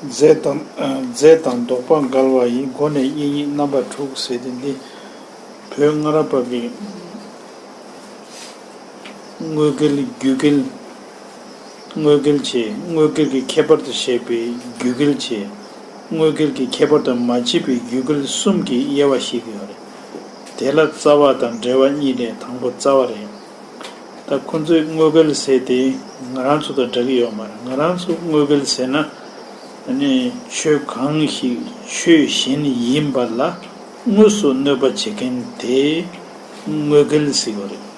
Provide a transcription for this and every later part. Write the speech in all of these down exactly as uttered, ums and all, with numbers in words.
རྫས་དང་། རྫས་དང་ལྡོག་པ་འགལ་བ་ཡི་སྒོ་ནས་དབྱེ་གཉིས་རྣམ་པ་དྲུག་ཟེར་ཏེ་འདི། བོད་སྔ་རབས་པ་གི་དངོས་འགལ་རྒྱུ་འགལ། དངོས་འགལ་བྱས། དངོས་འགལ་གྱི་ཁྱད་པར་དུ་བྱས་པའི་རྒྱུ་འགལ་བྱས། དངོས་འགལ་གྱི་ཁྱད་པར་དུ་མ་བྱས་པའི་རྒྱུ་འགལ་གསུམ་གྱི་དབྱེ་བ་ཕྱེ་གི་ཡོད་རེད། དེ་ལ་རྩ་བ་དང་འབྲེལ་བ་གཉིས་ལས་དང་པོ་རྩ་བ་རེད། ད་ཁོ་ཚོའི་དངོས་འགལ་ཟེར་དེ་ང་རང་ཚོ་དང་འདྲ་གི་ཡོད་མ་རེད། ང་རང་ཚོ་དངོས་འགལ་ཟེར་ན། ཨ་ནི་ཆོས་གང་ཞིག་ཆོས་གཞན་ཡིན་པ་ལ་དངོས་སུ་གནོད་པ་བྱེད་མཁན་དེ་དངོས་འགལ་ཟེར་བ་རེད།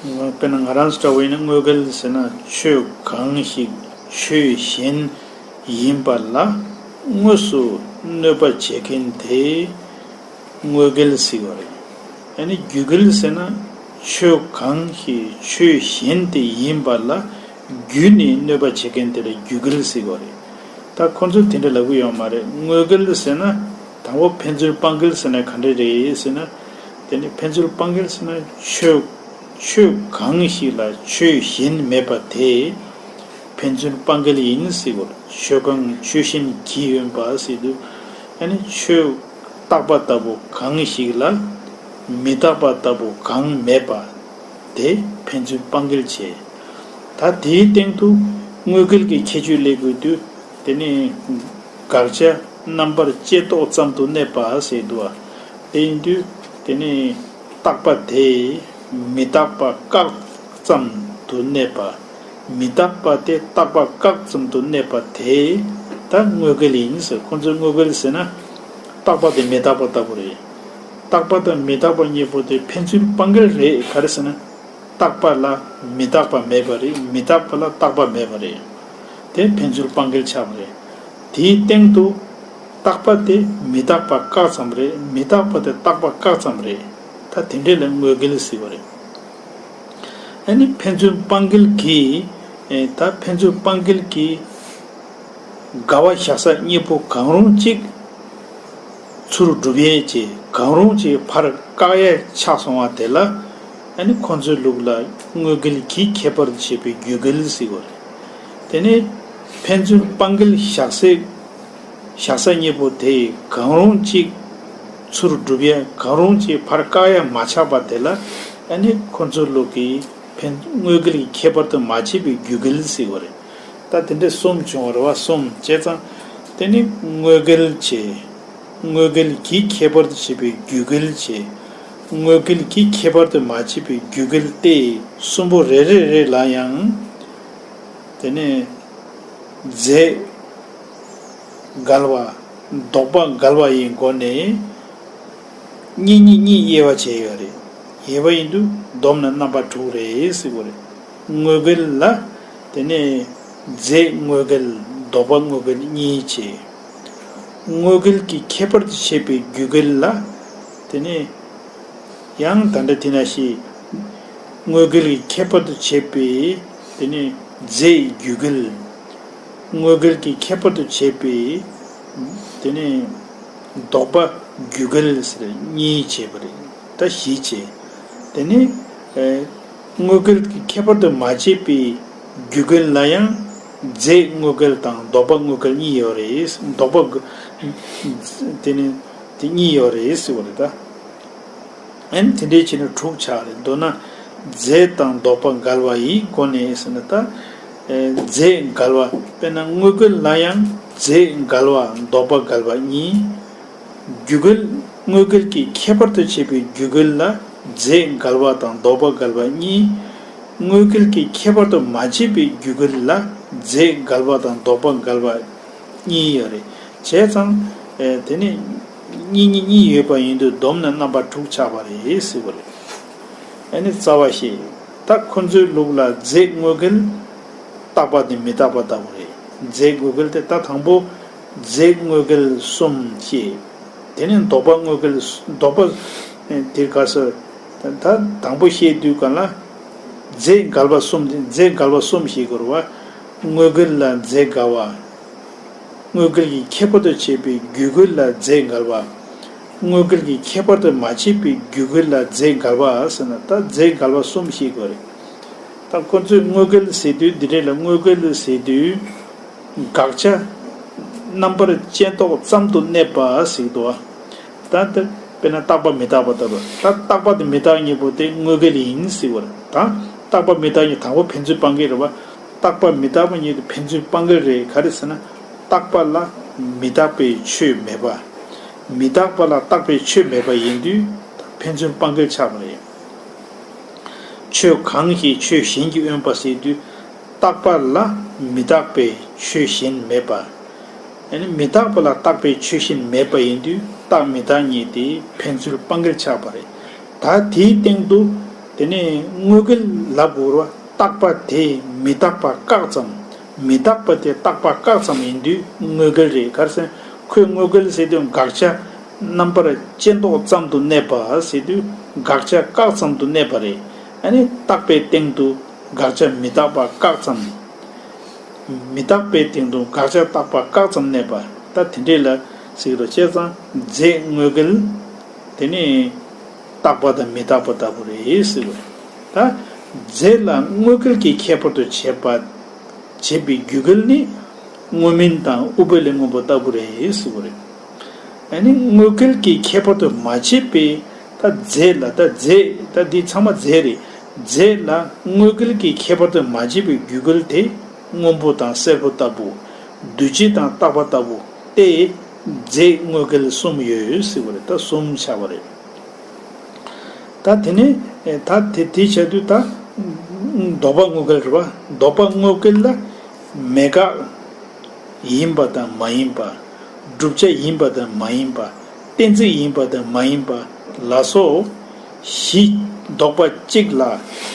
དཔེར་ན་ང་རང་ཚོ་འདྲ་བོ་ཡིན་ན་དངོས་འགལ་ཟེར་ན་ཆོས་གང་ཞིག་ཆོས་གཞན་ཡིན་པ་ལ་དངོས་སུ་གནོད་པ་བྱེད་མཁན་དེ་དངོས་འགལ་ཟེར་བ་རེད། ཨ་ནི་རྒྱུ་འགལ་ཟེར་ན་ཆོས་གང་ཞིག་ཆོས་གཞན་དེ་ཡིན་པ་ལ་རྒྱུ་ནས་གནོད་པ་བྱེད་མཁན་དེ་ལ་རྒྱུ་འགལ་ཟེར་བ་རེད། ད་ཁོ་ཚོས་དེ་འདྲ་ལབ་གི་ཡོད་མ་རེད། དངོས་འགལ་ཟེར་ན་དང་པོ་ཕན་ཚུན་སྤང་འགལ་ཟེར་ན་ག་འདྲ་རེད་ཟེར་ན། དེ་ནི་ཕན་ཚུན་སྤང་འགལ་ཟེར་ན་ཆོས་ཆོས་གང་ཞིག་ལ་ཆོས་གཞན་མེད་པ་དེ་ཕན་ཚུན་སྤང་འགལ་ཡིན་ཟེར་གོ། ཆོས་གང་ཆོས་གཞན་གྱིས་ཡོད་པ་ཟེར་དུས། ཨ་ནི་ཆོས་རྟག་པ་ལྟ་བུ་གང་ཞིག་ལ་མི་རྟག་པ་ལྟ་བུ་གང་མེད་པ་དེ་ཕན་ཚུན་སྤང་འགལ་བྱེད། ད་དེའི་སྟེང་དུ་དངོས་འགལ་གྱི་ཁྱད་ཆོས་སླེབས་དགོས་དུས། དེ་ནི་དགག་བྱ་རྣམ་པར་དཔྱད་རྟོག་ཙམ་དུ་གནས་པ་ཟེར་འདུག་བ། དེ་ཡིན་དུས་དེ་ནི་རྟག་པ་དེ་མི་རྟག་པ་བཀག་ཙམ་དུ་གནས་པ། མི་རྟག་པ་དེ་རྟག་པ་བཀག་ཙམ་དུ་གནས་པ་དེ་ད་དངོས་འགལ་ཡིན་ཟེར། ཁོ་ཚོས་དངོས་འགལ་ཟེར་ན་རྟག་པ་དེ་མི་རྟག་པ་ལྟ་བུ་རེད། རྟག་པ་དང་མི་རྟག་པ་གཉིས་པོ་དེ་ཕན་ཚུན་སྤང་འགལ་རེད། ག་རེ་ཟེར་ན། རྟག་པ་ལ་མི་རྟག་པ་མེད་པ་རེད། མི་རྟག་པ་ལ་རྟག་པ་མེད་པ་རེད། དེ་ཕན་ཚུན་སྤང་འགལ་ཆགས་པ་རེད། དེའི་སྟེང་དུ་རྟག་པ་དེ་མི་རྟག་པ་བཀག་ཙམ་རེད། མི་རྟག་པ་དེ་རྟག་པ་བཀག་ཙམ་རེད། ད་དེ་འདྲས་ལ་དངོས་འགལ་ཟེར་བ་རེད། ཨ་ནི་ཕན་ཚུན་སྤང་འགལ་གྱི། ཨེ། ད་ཕན་ཚུན་སྤང་འགལ་གྱི་འགལ་བ་བཞག་ས་གཉིས་པོ་གང་རུང་གཅིག་ཚུར་སྒྲུབ་ཡས་ཀྱི་གང་རུང་གཅིག་ཕར་བཀག་ཡས་ཆགས་སོང་བ་དེ་ལ། ཨ་ནི་ཁོ་ཚོའི་ལུགས་ལ་དངོས་འགལ་གྱི་ཁྱད་པར་དུ་བྱས་པའི་རྒྱུ་འགལ་ཟེར་བ་རེད། དེ་ནས་ཕན་ཚུན་སྤང་འགལ་བཞག་སའི་བཞག་ས་གཉིས་པོ་དེ་གང་རུང་གཅིག་ཚུར་སྒྲུབ་ཡས་གང་རུང་གཅིག་ཕར་བཀག་ཡས་མ་ཆགས་པ་དེ་ལ། ཨ་ནི་ཁོ་ཚོའི་ལུགས་ཀྱི་ཕན་དངོས་འགལ་གྱི་ཁྱད་པར་དུ་མ་བྱས་པའི་རྒྱུ་འགལ་ཟེར་བ་རེད། ད་དེ་འདྲའི་གསུམ་བྱུང་བ་རེད་བ། གསུམ་བྱས་ཙང་དེ་ནི་དངོས་འགལ་བྱས། དངོས་འགལ་གྱི་ཁྱད་པར་དུ་བྱས་པའི་རྒྱུ་འགལ་བྱས། དངོས་འགལ་གྱི་ཁྱད་པར་དུ་མ་བྱས་པའི་རྒྱུ་འགལ་ཏེ། གསུམ་པོ་རེ་རེ་རེ་ལ་ཡང་། དེ་ནས་རྫས་འགལ་བ། ལྡོག་པ་འགལ་བ་ཡི་སྒོ་ནས་གཉིས་གཉིས་གཉིས་དབྱེ་བ་བྱས་ཡོད་རེད། དབྱེ་བ་ཡིན་དུས་བསྡོམས་ན་རྣམ་པ་དྲུག་རེད་ཟེར་བ་རེད། དངོས་འགལ་ལ་དེ་ནས་རྫས་དངོས་འགལ། ལྡོག་པ་དངོས་འགལ་གཉིས་བྱས། དངོས་འགལ་གྱི་ཁྱད་པར་དུ་བྱས་པའི་རྒྱུ་འགལ་ལ་དེ་ནས། ཡང་ད་ལྟ་དེ་ན་ཞིག་དངོས་འགལ་གྱི་ཁྱད་པར་དུ་བྱས་པའི་དེ་ནི་རྫས་རྒྱུ་འགལ། དངོས་འགལ་གྱི་ཁྱད་པར་དུ་བྱས་པའི་དེ་ནི་ལྡོག་པ་རྒྱུ་འགལ་ཟེར་གཉིས་བྱས་པ་རེད། ད་བཞི་བྱས། དེ་ནི་ཨེ། དངོས་འགལ་གྱི་ཁྱད་པར་དུ་མ་བྱས་པའི་རྒྱུ་འགལ་ལ་ཡང་རྫས་དངོས་འགལ་དང་ལྡོག་པ་དངོས་འགལ་གཉིས་ཡོད་རེད། ལྡོག་པ་དེ་ནི་དེ་གཉིས་ཡོད་རེད་ཟེར་བ་རེད་ད། ཨན་དེ་འདྲའི་ཕྱིར་ན་དྲུག་ཆགས་རེད། མདོར་ན་རྫས་དང་ལྡོག་པ་འགལ་བ་ཡི་སྒོ་ནས་ཟེར་ན་ད། ཨེ། རྫས་འགལ་བ། དཔེར་ན་དངོས་འགལ་ལ་ཡང་རྫས་འགལ་བ་ལྡོག་པ་འགལ་བ་གཉིས། རྒྱུ་འགལ། དངོས་འགལ་གྱི་ཁྱད་པར་དུ་བྱས་པའི་རྒྱུ་འགལ་ལ་རྫས་འགལ་བ་དང་ལྡོག་པ་འགལ་བ་གཉིས། དངོས་འགལ་གྱི་ཁྱད་པར་དུ་མ་བྱས་པའི་རྒྱུ་འགལ་ལ་རྫས་འགལ་བ་དང་ལྡོག་པ་འགལ་བ་གཉིས་ཡོད་རེད། བྱས་ཙང་། ཨེ། དེ་ནི་གཉིས་གཉིས་གཉིས་ཡོད་པ་ཡིན་དུས་བསྡོམས་ན་རྣམ་པ་དྲུག་ཆགས་པ་རེད་ཟེར་བ་རེད། ཨ་ནི་རྩ་བ་བཤད། ད་ཁོ་ཚོའི་ལུགས་ལ་རྫས་དངོས་འགལ། རྟག་པ་དེ་མི་རྟག་པ་ལྟ་བུ་རེད། རྫས་དངོས་འགལ་དེ་ད་དང་པོ་རྫས་དངོས་འགལ་གསུམ་བཤད། དེ་ནས་ལྡོག་པ་དངོས་འགལ། ལྡོག་པ་དེ་ག་ས། ད་དང་པོ་བཤད་དུས་ག་ལ། རྫས་འགལ་བ་གསུམ་དེ། རྫས་འགལ་བ་གསུམ་བཤད་དགོས་རེད་བ། དངོས་འགལ་ལ་རྫས་འགལ་བ། དངོས་འགལ་གྱི་ཁྱད་པར་དུ་བྱས་པའི་རྒྱུ་འགལ་ལ་རྫས་འགལ་བ། དངོས་འགལ་གྱི་ཁྱད་པར་དུ་མ་བྱས་པའི་རྒྱུ་འགལ་ལ་རྫས་འགལ་བ་ཟེར་ན། ད་རྫས་འགལ་བ་གསུམ་བཤད་དགོས་རེད། ད་ཁོ་ཚོས་དངོས་འགལ་ཟེར་དུས། འདི་འདྲས་ལ་དངོས་འགལ་ཟེར་དུས། དགག་བྱ་རྣམ་པར་དཔྱད་ལྡོག་ཙམ་དུ་གནས་པ་ཟེར་གྱི་འདུག་བ། ད་ལྟ་དཔེར་ན་རྟག་པ་མི་རྟག་པ་ལྟ་བུ། ད་རྟག་པ་དང་མི་རྟག་གཉིས་པོ་དེ་དངོས་འགལ་ཡིན་ཟེར་བ་རེད། ད་རྟག་པ་མི་རྟག་གཉིས་དང་པོ་ཕན་ཚུན་སྤང་འགལ་རེད་བ། རྟག་པ་མི་རྟག་པ་གཉིས་དེ་ཕན་ཚུན་སྤང་འགལ་རེད། ག་རེ་ཟེར་ན། རྟག་པ་ལ་མི་རྟག་པའི་ཆོས་མེད་པ། མི་རྟག་པ་ལ་རྟག་པའི་ཆོས་མེད་པ་ཡིན་དུས། ཕན་ཚུན་སྤང་འགལ་ཆགས་པ་རེད། ཆོས་གང་ཞིག་ཆོས་གཞན་གྱིས་དབེན་པ་ཟེར་དུས། རྟག་པ་ལ་མི་རྟག་པའི་ཆོས་གཞན་མེད་པ། ཡང་ན་མི་རྟག་པ་ལ་རྟག་པའི་ཆོས་གཞན་མེད་པ་ཡིན་དུས། རྟག་མི་རྟག་གཉིས་དེ་ཕན་ཚུན་སྤང་འགལ་ཆགས་པ་རེད། ད་དེའི་སྟེང་དུ་དེ་ནས་དངོས་འགལ་ལབ་དགོས་རེད་བ། རྟག་པ་དེ་མི་རྟག་པ་བཀག་ཙམ། མི་རྟག་པ་དེ་རྟག་པ་བཀག་ཙམ་ཡིན་དུས་དངོས་འགལ་རེད། ག་རེ་ཟེར་ན། ཁོས་དངོས་འགལ་ཟེར་དུས་དགག་བྱ་རྣམ་པར་དཔྱད་ལྡོག་ཙམ་དུ་གནས་པ་ཟེར་དུས་དགག་བྱ་བཀག་ཙམ་དུ་གནས་པ་རེད། ཨ་ནི་རྟག་པའི་སྟེང་དུ་དགག་བྱ་མི་རྟག་པ་བཀག་ཙམ། མི་རྟག་པའི་སྟེང་དུ་དགག་བྱ་རྟག་པ་བཀག་ཙམ་གནས་པ། ད་དེ་འདྲས་ལ་ཟེར་གྱི་རེད། བྱས་ཙང་རྫས་དངོས་འགལ་དེ་ནི་རྟག་པ་དང་མི་རྟག་པ་ལྟ་བུ་རེད་ཟེར་བ་རེད། ད་རྫས་ལ་དངོས་འགལ་གྱི་ཁྱད་པར་དུ་བྱས་པ། བྱས་པའི་རྒྱུད་འགལ་ནི་དངོས་མིན་དང་ཨུཏྤལའི་སྔོན་པོ་ལྟ་བུ་རེད་ཟེར་བ་རེད། ཨ་ནི་དངོས་འགལ་གྱི་ཁྱད་པར་དུ་མ་བྱས་པའི། ད་རྫས་ལ། ད་རྫས། ད་འདི་ཚང་མ་རྫས་རེད། རྫས་ལ་དངོས་འགལ་གྱི་ཁྱད་པར་དུ་མ་བྱས་པའི་རྒྱུད་འགལ་དེ། སྔོན་པོ་དང་སེར་པོ་ལྟ་བུ། འདུ་བྱེད་དང་རྟག་པ་ལྟ་བུ་སྟེ། རྫས་དངོས་འགལ་གསུམ་ཡོད་ཟེར་བ་རེད། ད་གསུམ་ཆགས་པ་རེད། ད་དེ་ནས་ད་དེ་དེ་བྱ་དུས་ད་ལྡོག་པ་དངོས་འགལ་རེད་བ། ལྡོག་པ་དངོས་འགལ་ལ་མེད་དགག་ཡིན་པ་དང་མ་ཡིན་པ། བསྒྲུབ་བྱ་ཡིན་པ་དང་མ་ཡིན་པ། གཏན་ཚིགས་ཡིན་པ་དང་མ་ཡིན་པ་ལ་སོགས། གཞི་ལྡོག་པ་གཅིག་ལ་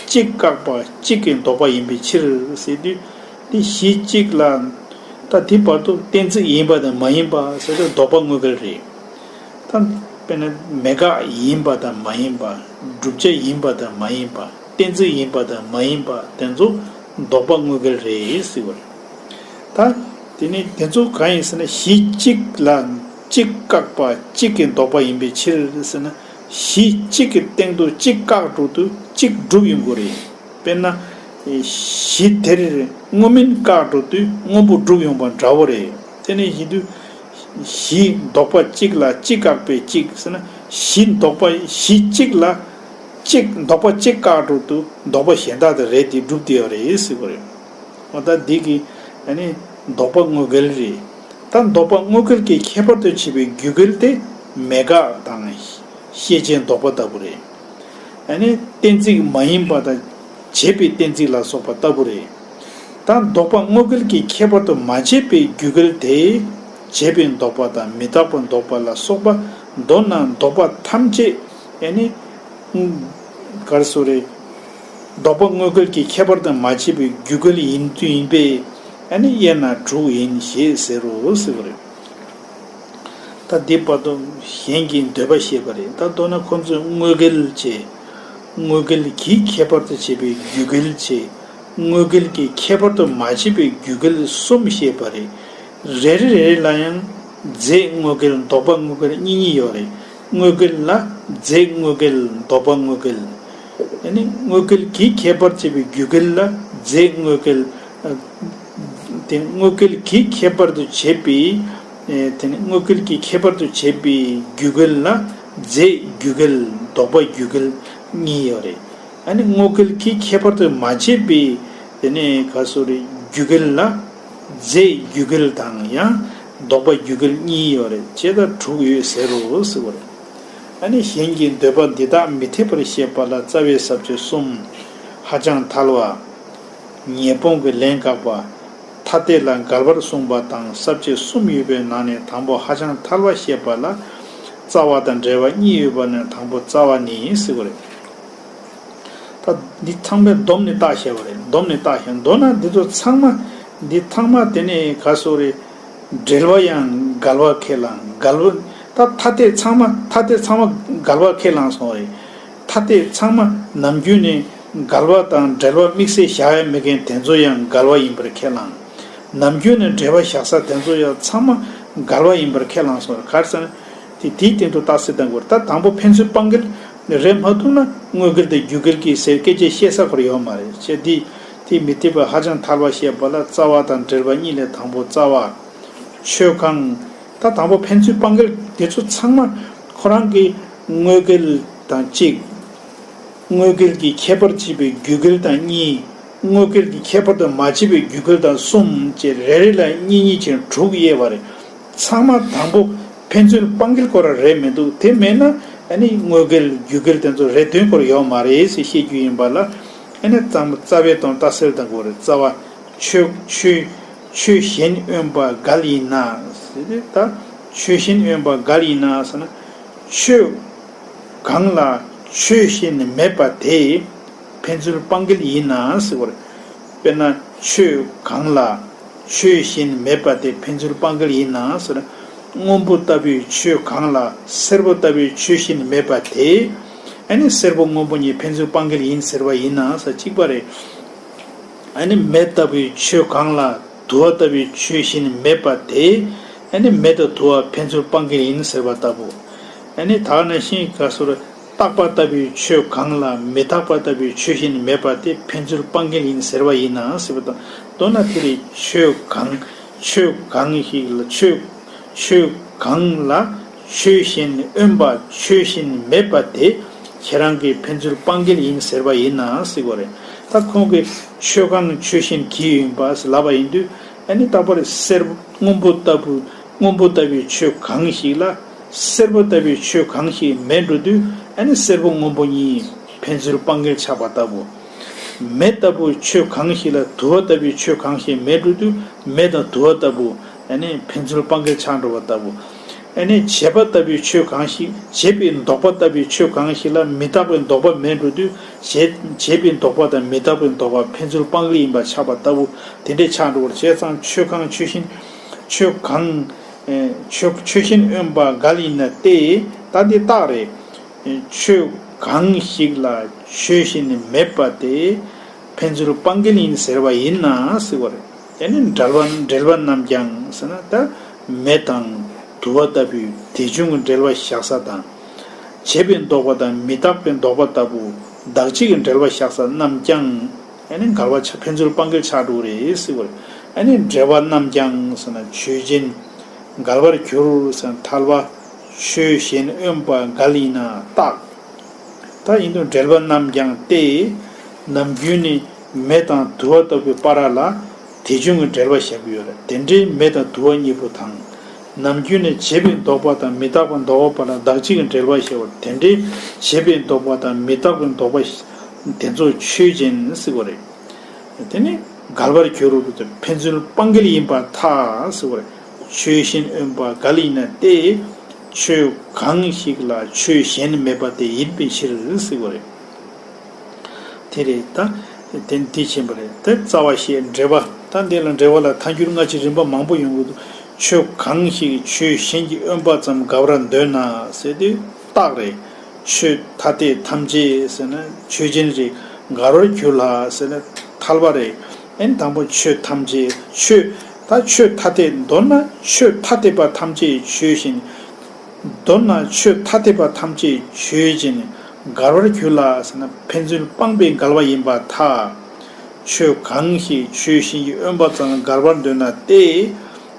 གཅིག་བཀག་པ་གཅིག་གི་ལྡོག་པ་ཡིན་པའི་ཕྱིར་ཟེར་དུས། དེ་གཞི་གཅིག་ལ། ད་དེ་བར་དུ་གཏན་ཚིགས་ཡིན་པ་དང་མ་ཡིན་པ་ཟེར་དུས་ལྡོག་པ་དངོས་འགལ་རེད། ད་དཔེར་ན་མེད་དགག་ཡིན་པ་དང་མ་ཡིན་པ། བསྒྲུབ་བྱ་ཡིན་པ་དང་མ་ཡིན་པ། གཏན་ཚིགས་ཡིན་པ་དང་མ་ཡིན་པ་དེ་ཚོ་ལྡོག་པ་དངོས་འགལ་རེད་ཟེར་བ་རེད། ད་དེ་ནི་དེ་ཚོ་གང་ཡིན་ཟེར་ན། གཞི་གཅིག་ལ་གཅིག་བཀག་པ་གཅིག་གི་ལྡོག་པ་ཡིན་པའི་ཕྱིར་ཟེར་ན། གཞི་གཅིག་གི་སྟེང་དུ་གཅིག་བཀག་འགྲོ་དུས་གཅིག་སྒྲུབ་ཡོང་དགོས་རེད། དཔེར་ན། གཞི་དེར་དངོས་མིན་བཀག་འགྲོ་དུས་སྔོན་པོ་སྒྲུབ་ཡོང་པ་འདྲ་བོ་རེད། དེ་ནི་ཡིན་དུས། གཞི་ལྡོག་པ་གཅིག་ལ་གཅིག་བཀག་པའི་གཅིག་ཟེར་ན། གཞི་ལྡོག་པ། གཞི་གཅིག་ལ་གཅིག་ལྡོག་པ་གཅིག་བཀག་འགྲོ་དུས་ལྡོག་པ་གཞན་དག་དེ་རེད། དེ་སྒྲུབ་བསྡད་ཡོད་རེད་ཟེར་བ་རེད། འོ་ད་འདི་གི་ཨ་ནི་ལྡོག་པ་དངོས་འགལ་རེད། ད་ལྡོག་པ་དངོས་འགལ་གྱི་ཁྱད་པར་དུ་བྱས་པའི་རྒྱུད་འགལ་དེ་མེད་དགག་དང་ཤེས་བྱའི་ལྡོག་པ་ལྟ་བུ་རེད། ཨ་ནི་གཏན་ཚིགས་མ་ཡིན་པ་དང་བྱས་པའི་གཏན་ཚིགས་ལ་སོགས་པ་ལྟ་བུ་རེད། ད་ལྡོག་པ་དངོས་འགལ་གྱི་ཁྱད་པར་དུ་མ་བྱས་པའི་རྒྱུད་འགལ་དེ། བྱས་པའི་ལྡོག་པ་དང་མི་རྟག་པའི་ལྡོག་པ་ལ་སོགས་པ། མདོར་ན་ལྡོག་པ་ཐམས་ཅད་ཨ་ནི། ག་རེ་ཟེར་རེད། ལྡོག་པ་དངོས་འགལ་གྱི་ཁྱད་པར་དུ་མ་བྱས་པའི་རྒྱུད་འགལ་ཡིན་དུས་ཡིན་པས། ཨ་ནི་དབྱེ་ན་དྲུག་ཡིན་ཞེས་ཟེར་རོ་ཟེར་བ་རེད། ད་འདི་བར་དུ་གཞན་གྱི་འདོད་པ་བཤད་པ་རེད། ད་མདོར་ན་ཁོ་ཚོས་དངོས་འགལ་བྱས། དངོས་འགལ་གྱི་ཁྱད་པར་དུ་བྱས་པའི་རྒྱུད་འགལ་བྱས། དངོས་འགལ་གྱི་ཁྱད་པར་དུ་མ་བྱས་པའི་རྒྱུད་འགལ་གསུམ་བཤད་པ་རེད། རེ་རེ་རེ་རེ་ལ་ཡང་རྫས་དངོས་འགལ་ལྡོག་པ་དངོས་འགལ་གཉིས་གཉིས་ཡོད་རེད། དངོས་འགལ་ལ་རྫས་དངོས་འགལ་ལྡོག་པ་དངོས་འགལ། ཨ་ནི་དངོས་འགལ་གྱི་ཁྱད་པར་བྱས་པའི་རྒྱུད་འགལ་ལ་རྫས་དངོས་འགལ། ཨ། དེ་དངོས་འགལ་གྱི་ཁྱད་པར་དུ་བྱས་པའི། ཨེ། དེ་ནི་དངོས་འགལ་གྱི་ཁྱད་པར་དུ་བྱས་པའི་རྒྱུད་འགལ་ལ་རྫས་རྒྱུད་འགལ་ལྡོག་པ་རྒྱུད་འགལ་གཉིས་ཡོད་རེད། ཨ་ནི་དངོས་འགལ་གྱི་ཁྱད་པར་དུ་མ་བྱས་པའི་དེ་ནི་ག་སོ་རེ་རྒྱུད་འགལ་ལ་རྫས་རྒྱུད་འགལ་དང་ཡང་ལྡོག་པ་རྒྱུད་འགལ་གཉིས་ཡོད་རེད། བྱས་ཙང་དྲུག་ཡོད་ཟེར་རོ་ཟེར་བ་རེད། ཨ་ནི་གཞན་གྱི་འདོད་པ་འདི་དག་མི་འཐད་པར་བཤད་པ་ལ་རྩ་བའི་ས་བཅད་གསུམ། ཧ་ཅང་ཐལ་བ། ཉེས་སྤོང་གི་ལན་བཀག་པ། ཐ་དད་ལ་འགལ་བར་གསུངས་པ་དང་ས་བཅད་གསུམ་ཡོད་པའི་ནང་ནས་དང་པོ་ཧ་ཅང་ཐལ་བ་བཤད་པ་ལ་རྩ་བ་དང་འབྲེལ་བ་གཉིས་ཡོད་པ་ནས་དང་པོ་རྩ་བ་ནི་ཟེར་བ་རེད། ད་འདི་ཚང་མས་བསྡོམས་ནས་བརྟག་བྱས་པ་རེད། བསྡོམས་ནས་བརྟག་བྱས། མདོར་ན་འདི་ཚོ་ཚང་མ། འདི་ཚང་མ་དེ་ནས་ག་སོ་རེད། འབྲེལ་བ་ཡང་འགལ་བ་ཁས་བླངས། འགལ་བ། ད་ཐ་དད་ཚང་མ། ཐ་དད་ཚང་མ་འགལ་བ་ཁས་བླངས་སོང་རེད། ཐ་དད་ཚང་མ་ནམ་རྒྱུན་ནས་འགལ་བ་དང་འབྲེལ་བ་དམིགས་བསལ་བཞག་ཡ་མེད་མཁན་དེ་ཚོ་ཡང་འགལ་བ་ཡིན་པར་ཁས་བླངས། ནམ་རྒྱུན་ནས་འབྲེལ་བ་བཞག་ས་དེ་ཚོ་ཡང་ཚང་མ་འགལ་བ་ཡིན་པར་ཁས་བླངས་སོང་རེད། ག་རེ་ཟེར་ན། དེ་དེའི་སྟེང་དུ་རྟགས་གསལ་བཏང་དགོས་རེད། ད་དང་པོ་ཕན་ཚུན་སྤང་འགལ་རེད་མ་ཐུབ་ན། དངོས་འགལ་དང་རྒྱུད་འགལ་གྱི་ཟེར་སྐད་ཆ་བཤད་ས་ཁོ་ར་ཡོད་མ་རེད། བྱས་དེ་ དེ་མི་འཐད་པ་ཧ་ཅང་ཐལ་བ་བཤད་པ་ལ་རྩ་བ་དང་འགྲེལ་པ་གཉིས་ལས་དང་པོ་རྩ་བ། ཆོས་གང་། ད་དང་པོ་ཕན་ཚུན་སྤང་འགལ་དེ་ཚོ་ཚང་མ་ཁོ་རང་གི་དངོས་འགལ་དང་གཅིག་དངོས་འགལ་གྱི་ཁྱད་པར་བྱེད་པའི་རྒྱུ་འགལ་དང་གཉིས། དངོས་འགལ་གྱི་ཁྱད་པར་དུ་མ་བྱེད་པའི་རྒྱུ་འགལ་དང་གསུམ་བཅས་རེ་རེ་ལ་གཉིས་གཉིས་ཀྱིས་དྲུག་དབྱེ་བ་རེད། ཚང་མ་དང་པོ་ཕན་ཚུན་སྤང་འགལ་སྐོར་རེད་མི་འདུག་དེ་མེད་ན་ཨ་ནི་དངོས་འགལ་རྒྱུ་འགལ་དེ་ཚོ་རེ་དོན་སྐོར་ཡོད་མ་རེད་ཟེར་བཤད་རྒྱུ་ཡིན་པ་ལ། ཨ་ནི་རྩ་རྩ་བའི་དོན་ལྟ་སེལ་དང་གོ་རེད། རྩ་བ། ཆོས་ཆོས་ཆོས་གཞན་དབེན་པ་འགལ་ཡིན་ན་ཟེར་ཏེ། ད་ཆོས་གཞན་དབེན་པ་འགལ་ཡིན་ན་ཟེར་ན། ཆོས་གང་ལ་ཆོས་གཞན་མེད་པ་དེ་ཕན་ཚུན་སྤང་འགལ་ཡིན་ན་ཟེར་བ་རེད། དཔེར་ན་ཆོས་གང་ལ་ཆོས་གཞན་མེད་པ་དེ་ཕན་ཚུན་སྤང་འགལ་ཡིན་ན་ཟེར། སྔོན་པོ་ལྟ་བུའི་ཆོས་གང་ལ་སེར་པོ་ལྟ་བུའི་ཆོས་གཞན་མེད་པ་དེ། ཨ་ནི་སེར་པོ་སྔོན་པོ་གཉིས་ཕན་ཚུན་སྤང་འགལ་ཡིན་ཟེར་བ་ཡིན་ན་ཟེར་གཅིག་པ་རེད། ཨ་ནི་མེ་ལྟ་བུའི་ཆོས་གང་ལ་དུ་བ་ལྟ་བུའི་ཆོས་གཞན་མེད་པ་དེ། ཨ་ནི་མེ་དང་དུ་བ་ཕན་ཚུན་སྤང་འགལ་ཡིན་ཟེར་བ་ལྟ་བུ། ཨ་ནི་ད་ག་ནང་བཞིན་ག་སོར་རྟག་པ་ལྟ་བུའི་ཆོས་གང་ལ་མི་རྟག་པ་ལྟ་བུའི་ཆོས་གཞན་མེད་པ་དེ་ཕན་ཚུན་སྤང་འགལ་ཡིན་ཟེར་བ་ཡིན་ན་ཟེར་བ་དང་། མདོར་ན་དེ་ལས་ཆོས་གང་ཆོས་གང་ཞིག་ལ་ཆོས་ཆོས་གང་ལ་ཆོས་གཞན་དབེན་པ་ཆོས་གཞན་མེད་པ་དེ་ཁྱེད་རང་གིས་ཕན་ཚུན་སྤང་འགལ་ཡིན་ཟེར་བ་ཡིན་ན་ཟེར་བ་རེད། ད་ཁོང་གིས་ཆོས་གང་ཆོས་གཞན་གྱི་ཡིན་པ་ཟེར་ལབ་པ་ཡིན་དུས། ཨ་ནི་རྟག་པར་སེར་སྔོན་པོ་ལྟ་བུ་སྔོན་པོ་ལྟ་བུའི་ཆོས་གང་ཞིག་ལ་སེར་པོ་ལྟ་བུའི་ཆོས་གང་ཞིག་མེད་འགྲོ་དུས། ཨ་ནི་སེར་པོ་སྔོན་པོ་གཉིས་ཕན་ཚུན་སྤང་འགལ་ཆགས་པ་ལྟ་བུ། མེ་ལྟ་བུ་ཆོས་གང་ཞིག་ལ་དུ་བ་ལྟ་བུའི་ཆོས་གང་ཞིག་མེད་འགྲོ་དུས། མེ་དང་དུ་བ་ལྟ་བུ་ཨ་ནི་ཕན་ཚུན་སྤང་འགལ་ཆགས་འགྲོ་བ་ལྟ་བུ། ཨ་ནི་བྱས་པ་ལྟ་བུའི་ཆོས་གང་ཞིག་བྱས་པའི་ལྡོག་པ་ལྟ་བུའི་ཆོས་གང་ཞིག་ལ་མི་རྟག་པའི་ལྡོག་པ་མེད་འགྲོ་དུས། བྱས་བྱས་པའི་ལྡོག་པ་དང་མི་རྟག་པའི་ལྡོག་པ་ཕན་ཚུན་སྤང་འགལ་ཡིན་པ་ཆགས་པ་ལྟ་བུ་དེ་འདྲས་ཆགས་འགྲོ་བར་བྱས་ཙང་ཆོས་གང་ཆོས་གཞན་ཆོས་གང་ཆོས་ཆོས་གཞན་དབེན་པ་འགལ་ཡིན་ན་སྟེ། ད་འདི་རྟགས་རེད། ཆོས་གང་ཞིག་ལ་ཆོས་གཞན་མེད་པ་དེ་ཕན་ཚུན་སྤང་འགལ་ཡིན་ཟེར་བ་ཡིན་ན་ཟེར་བ་རེད། དེ་ནི་འབྲེལ་བ་འབྲེལ་བ་རྣམས་ཀྱང་ཟེར་ན། ད་མེ་དང་དུ་བ་ལྟ་བུའི་དེ་བྱུང་གི་འབྲེལ་བ་བཞག་ས་དང་། བྱས་པའི་ལྡོག་པ་དང་མི་རྟག་པའི་ལྡོག་པ་ལྟ་བུ་བདག་གཅིག་གི་འབྲེལ་བ་བཞག་ས་རྣམས་ཀྱང་ཨ་ནི་འགལ་བ་ཆགས་ཕན་ཚུན་སྤང་འགལ་ཆགས་འགྲོ་གི་རེད་ཟེར་བ་རེད། ཨ་ནི་འབྲེལ་བ་རྣམས་ཀྱང་ཟེར་ན་ཆོས་ཅན། འགལ་བར་གྱུར་ཟེར་ན་ཐལ་བ། ཆོས་གཞན་དབེན་པ་འགལ་ཡིན་ན་རྟགས། ད་ཡིན་དུས་འབྲེལ་བ་རྣམས་ཀྱང་སྟེ། ནམ་རྒྱུན་ནི་མེ་དང་དུ་བ་ལྟ་བུའི་བར་ལ་དེ་བྱུང་གི་འབྲེལ་བ་བཞག་གི་ཡོད་རེད། དེ་འདྲའི་མེ་དང་དུ་བ་གཉིས་པོ་དང་། ནམ་རྒྱུན་ནི་བྱས་པའི་ལྡོག་པ་དང་མི་རྟག་པའི་ལྡོག་པ་བར་ལ་བདག་གཅིག་གི་འབྲེལ་བ་བཞག་པ་དེ་འདྲའི་བྱས་པའི་ལྡོག་པ་དང་མི་རྟག་པའི་ལྡོག་པ་དེ་ཚོ་ཆོས་ཅན་ཟེར་བ་རེད། དེ་ནི་འགལ་བར་གྱུར་རོ་ཕན་ཚུན་སྤང་འགལ་ཡིན་པར་ཐལ་ཟེར་བ་རེད། ཆོས་གཞན་དབེན་པ་འགལ་ཡིན་ན་སྟེ། ཆོས་གང་ཞིག་ལ་ཆོས་གཞན་མེད་པ་དེ་ཡིན་པའི་ཕྱིར་ཟེར་བ་རེད། དེ་རེད་ད། དེ་འདི་ཕྱིན་པ་རེད། དེ་རྩ་བ་ཞེས་འགྲེལ་པ། ད་འདི་ལ་འགྲེལ་པ་ལ་ཐལ་འགྱུར་སྔ་ཕྱི་རིམ་པ་མང་པོ་ཡོང་གི་འདུག་ཆོས་གང་ཞིག་ཆོས་གཞན་གྱི་དབེན་པ་ཙམ་འགལ་བར་འདོད་ན་ཟེར་དུས་རྟགས་རེད། ཆོས་ཐ་དད་ཐམས་ཅད་ཟེར་ན་ཆོས་ཅན་རེད། འགལ་བར་གྱུར་ལ་ཟེར་ན་ཐལ་བ་རེད། ཨེ་དང་པོ་ཆོས་ཐམས་ཅད་ཆོས། ད་ཆོས་ཐ་དད་མདོར་ན་ཆོས་ཐ་དད་པ་ཐམས་ཅད་ཆོས་ཅན། མདོར་ན་ཆོས་ཐ་དད་པ་ཐམས་ཅད་ཆོས་ཅན། འགལ་བར་གྱུར་ལ་ཟེར་ན་ཕན་ཚུན་སྤངས་པའི་འགལ་བ་ཡིན་པར་ཐལ། ཆོས་གང་ཞིག་ཆོས་གཞན་གྱི་དབེན་པ་ཙམ་ལ་འགལ་བར་འདོད་ན་སྟེ།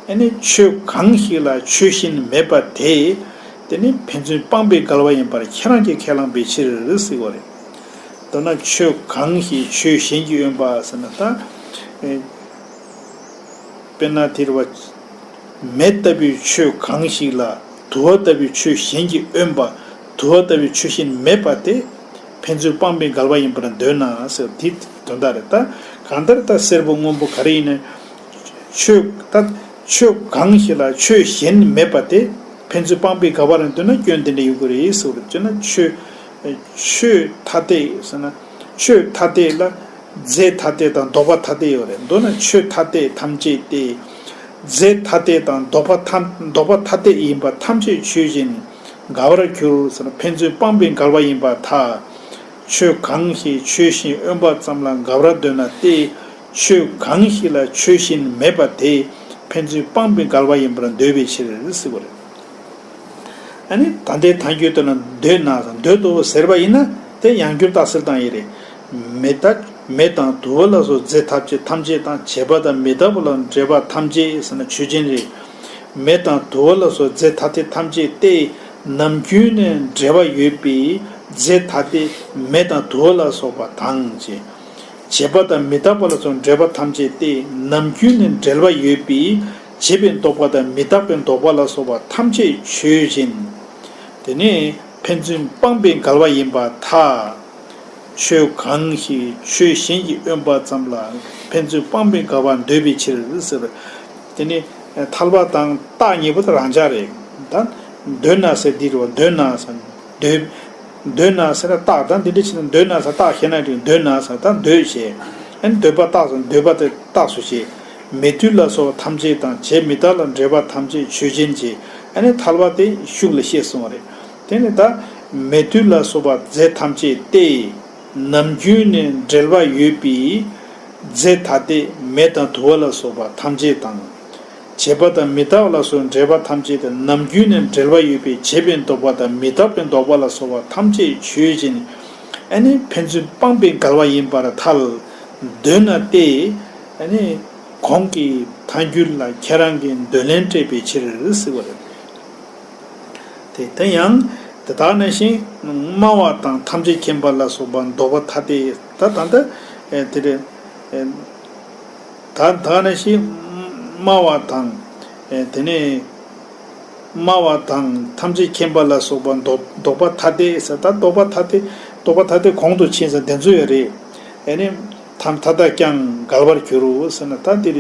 ཨ་ནི་ཆོས་གང་ཞིག་ལ་ཆོས་གཞན་མེད་པ་དེ། དེ་ནི་ཕན་ཚུན་སྤངས་པའི་འགལ་བ་ཡིན་པར་ཁྱེད་རང་གིས་ཁས་བླངས་པའི་ཕྱིར་ཟེར་བ་རེད། མདོར་ན་ཆོས་གང་ཞིག་ཆོས་གཞན་གྱི་དབེན་པ་ཟེར་ན་ད། ཨེ། དཔེར་ན་དེ་རེད་བ། མེ་ལྟ་བུའི་ཆོས་གང་ཞིག་ལ་དུ་བ་ལྟ་བུའི་ཆོས་གཞན་གྱི་དབེན་པ། དུ་བ་ལྟ་བུའི་ཆོས་གཞན་མེད་པ་དེ། ཕན་ཚུན་སྤངས་པའི་འགལ་བ་ཡིན་པར་འདོད་ན་ཟེར་དེ་དོན་དག་རེད་ད། གང་ལྟར་ད་སེར་པོ་སྔོན་པོ་ག་རེ་ཡིན་ནའི། ཆོས་ད་ཆོས་གང་ཞིག་ལ་ཆོས་གཞན་མེད་པ་དེ། ཕན་ཚུན་སྤངས་པའི་འགལ་བ་རེད་འདོད་ན་སྐྱོན་དེ་འདྲ་ཡོང་གི་རེད་ཟེར་བ་རེད། བྱས་ན་ཆོས་ཆོས་ཐ་དད་ཟེར་ན་ཆོས་ཐ་དད་ལ། རྫས་ཐ་དད་དང་ལྡོག་པ་ཐ་དད་ཡོད་རེད། མདོར་ན་ཆོས་ཐ་དད་ཐམས་ཅད་སྟེ། རྫས་ཐ་དད་དང་ལྡོག་པ་ཐ་ལྡོག་པ་ཐ་དད་ཡིན་པ་ཐམས་ཅད་ཆོས་ཅན། འགལ་བར་གྱུར་ཟེར་ན་ཕན་ཚུན་སྤངས་པའི་འགལ་བ་ཡིན་པར་ཐལ། ཆོས་གང་ཞིག་ཆོས་གཞན་དབེན་པ་ཙམ་ལ་འགལ་བར་འདོད་ན་སྟེ། ཆོས་གང་ཞིག་ལ་ཆོས་གཞན་མེད་པ་དེ་ཕན་ཚུན་སྤངས་པའི་འགལ་བ་ཡིན་པར་འདོད་པའི་ཕྱིར་ཟེར་བ་རེད། ཨ་ནི་ད་ལྟའི་ཐལ་འགྱུར་དེ་ལ་འདོད་ན་འདོད་དོ་ཟེར་བ་ཡིན་ན་དེ་ཡང་འགྱུར་རྟགས་གསལ་བཏང་ཡི་རེད། མེ་ད། མེ་དང་དུ་བ་ལ་སོགས་རྫས་ཐ་དད་ཐམས་ཅད་དང་། བྱེད་པ་དང་མི་རྟག་པ་ལ་འབྲེལ་པ་ཐམས་ཅད་ཟེར་ན་ཆོས་ཅན་རེད། མེ་དང་དུ་བ་ལ་སོགས་རྫས་ཐ་དད་ཐམས་ཅད་སྟེ། ནམ་རྒྱུན་ནས་འབྲེལ་བ་ཡོད་པའི་རྫས་ཐ་དད་མེ་དང་དུ་བ་ལ་སོགས་པ་དང་ཞེས། བྱེད་པ་དང་མི་རྟག་པ་ལ་སོགས་འབྲེལ་པ་ཐམས་ཅད་སྟེ། ནམ་རྒྱུན་ནས་འབྲེལ་བ་ཡོད་པའི་བྱེད་པའི་ལྡོག་པ་དང་མི་རྟག་པའི་ལྡོག་པ་ལ་སོགས་པ་ཐམས་ཅད་ཆོས་ཅན། དེ་ནི་ཕན་ཚུན་སྤངས་པའི་འགལ་བ་ཡིན་པར་ཐལ། ཆོས་གང་ཞིག་ཆོས་གཞན་གྱིས་དབེན་པ་ཙམ་ལ་ཕན་ཚུན་སྤངས་པའི་འགལ་བ་འདོད་པའི་ཕྱིར་ཟེར། དེ་ནི་ཐལ་བ་དང་རྟགས་གཉིས་པོ་དེ་རང་འཇགས་རེད། ད་འདོད་ན་ཟེར་འདི་རེད་བ། འདོད་ན་ཟེར་འདོད། འདོད་ན་ཟེར་ན་རྟགས་ད་འདི་འདྲ་བྱས་ན་འདོད་ན་ཟེར་རྟགས་བཤད་ན་འགྲིག་འདོད་ན་ཟེར་ད་འདོད་བྱས། ཨ་ནི་འདོད་པ་རྟགས་སུ་འདོད་པ་དེ་རྟགས་སུ་བྱས། མེད་དུས་ལ་སོགས་པ་ཐམས་ཅད་དང་བྱས་མི་རྟག་ལ་འབྲེལ་པ་ཐམས་ཅད་ཆོས་ཅན་གྱི་ཨ་ནི་ཐལ་བ་དེ་ཤུགས་ལ་བཤད་སོང་བ་རེད། དེ་ནི་ད་མེད་དུས་ལ་སོགས་པ་རྫས་ཐམས་ཅད་སྟེ། ནམ་རྒྱུན་ནས་འབྲེལ་བ་ཡོད་པའི་རྫས་ཐ་དད་མེ་དང་དུ་བ་ལ་སོགས་པ་ཐམས་ཅད་དང་། བྱེད་པ་དང་མི་རྟག་ལ་སོགས་འབྲེལ་པ་ཐམས་ཅད་དང་། ནམ་རྒྱུན་ནས་འབྲེལ་བ་ཡོད་པའི་བྱེད་པའི་ལྡོག་པ་དང་མི་རྟག་པའི་ལྡོག་པ་ལ་སོགས་པ་ཐམས་ཅད་ཆོས་ཅན། ཨ་ནི་ཕན་ཚུན་སྤངས་པའི་འགལ་བ་ཡིན་པར་ཐལ། འདོད་ན་སྟེ། ཨ་ནི་གོང་གི་ཐལ་འགྱུར་ལ་ཁྱེད་རང་གིས་འདོད་ལན་སྤྲད་པའི་ཕྱིར་ཟེར་བ་རེད། དེ་དེ་ཡང་དེ་དག་ནང་བཞིན་སྨྲ་བ་དང་ཐམས་ཅད་མཁྱེན་པ་ལ་སོགས་པ་ལྡོག་པ་ཐ་དད་ད་ད་ལྟ་དེ་རེད། ད་ད་ནང་བཞིན་སྨྲ་བ་དང་། དེ་ནས་སྨྲ་བ་དང་ཐམས་ཅད་མཁྱེན་པ་ལ་སོགས་པ་ལྡོག་ལྡོག་པ་ཐ་དད་ཟེར། ད་ལྡོག་པ་ཐ་དད་ལྡོག་པ་ཐ་དད་གོང་དུ་ཕྱིན་ཟེར་དེ་ཚོ་ཡོད་རེད། ཨེ་ནི་ཐམ་ཐ་དད་ཀྱང་འགལ་བར་འགྱུར་རོ་ཟེར་ན་ད་འདིར་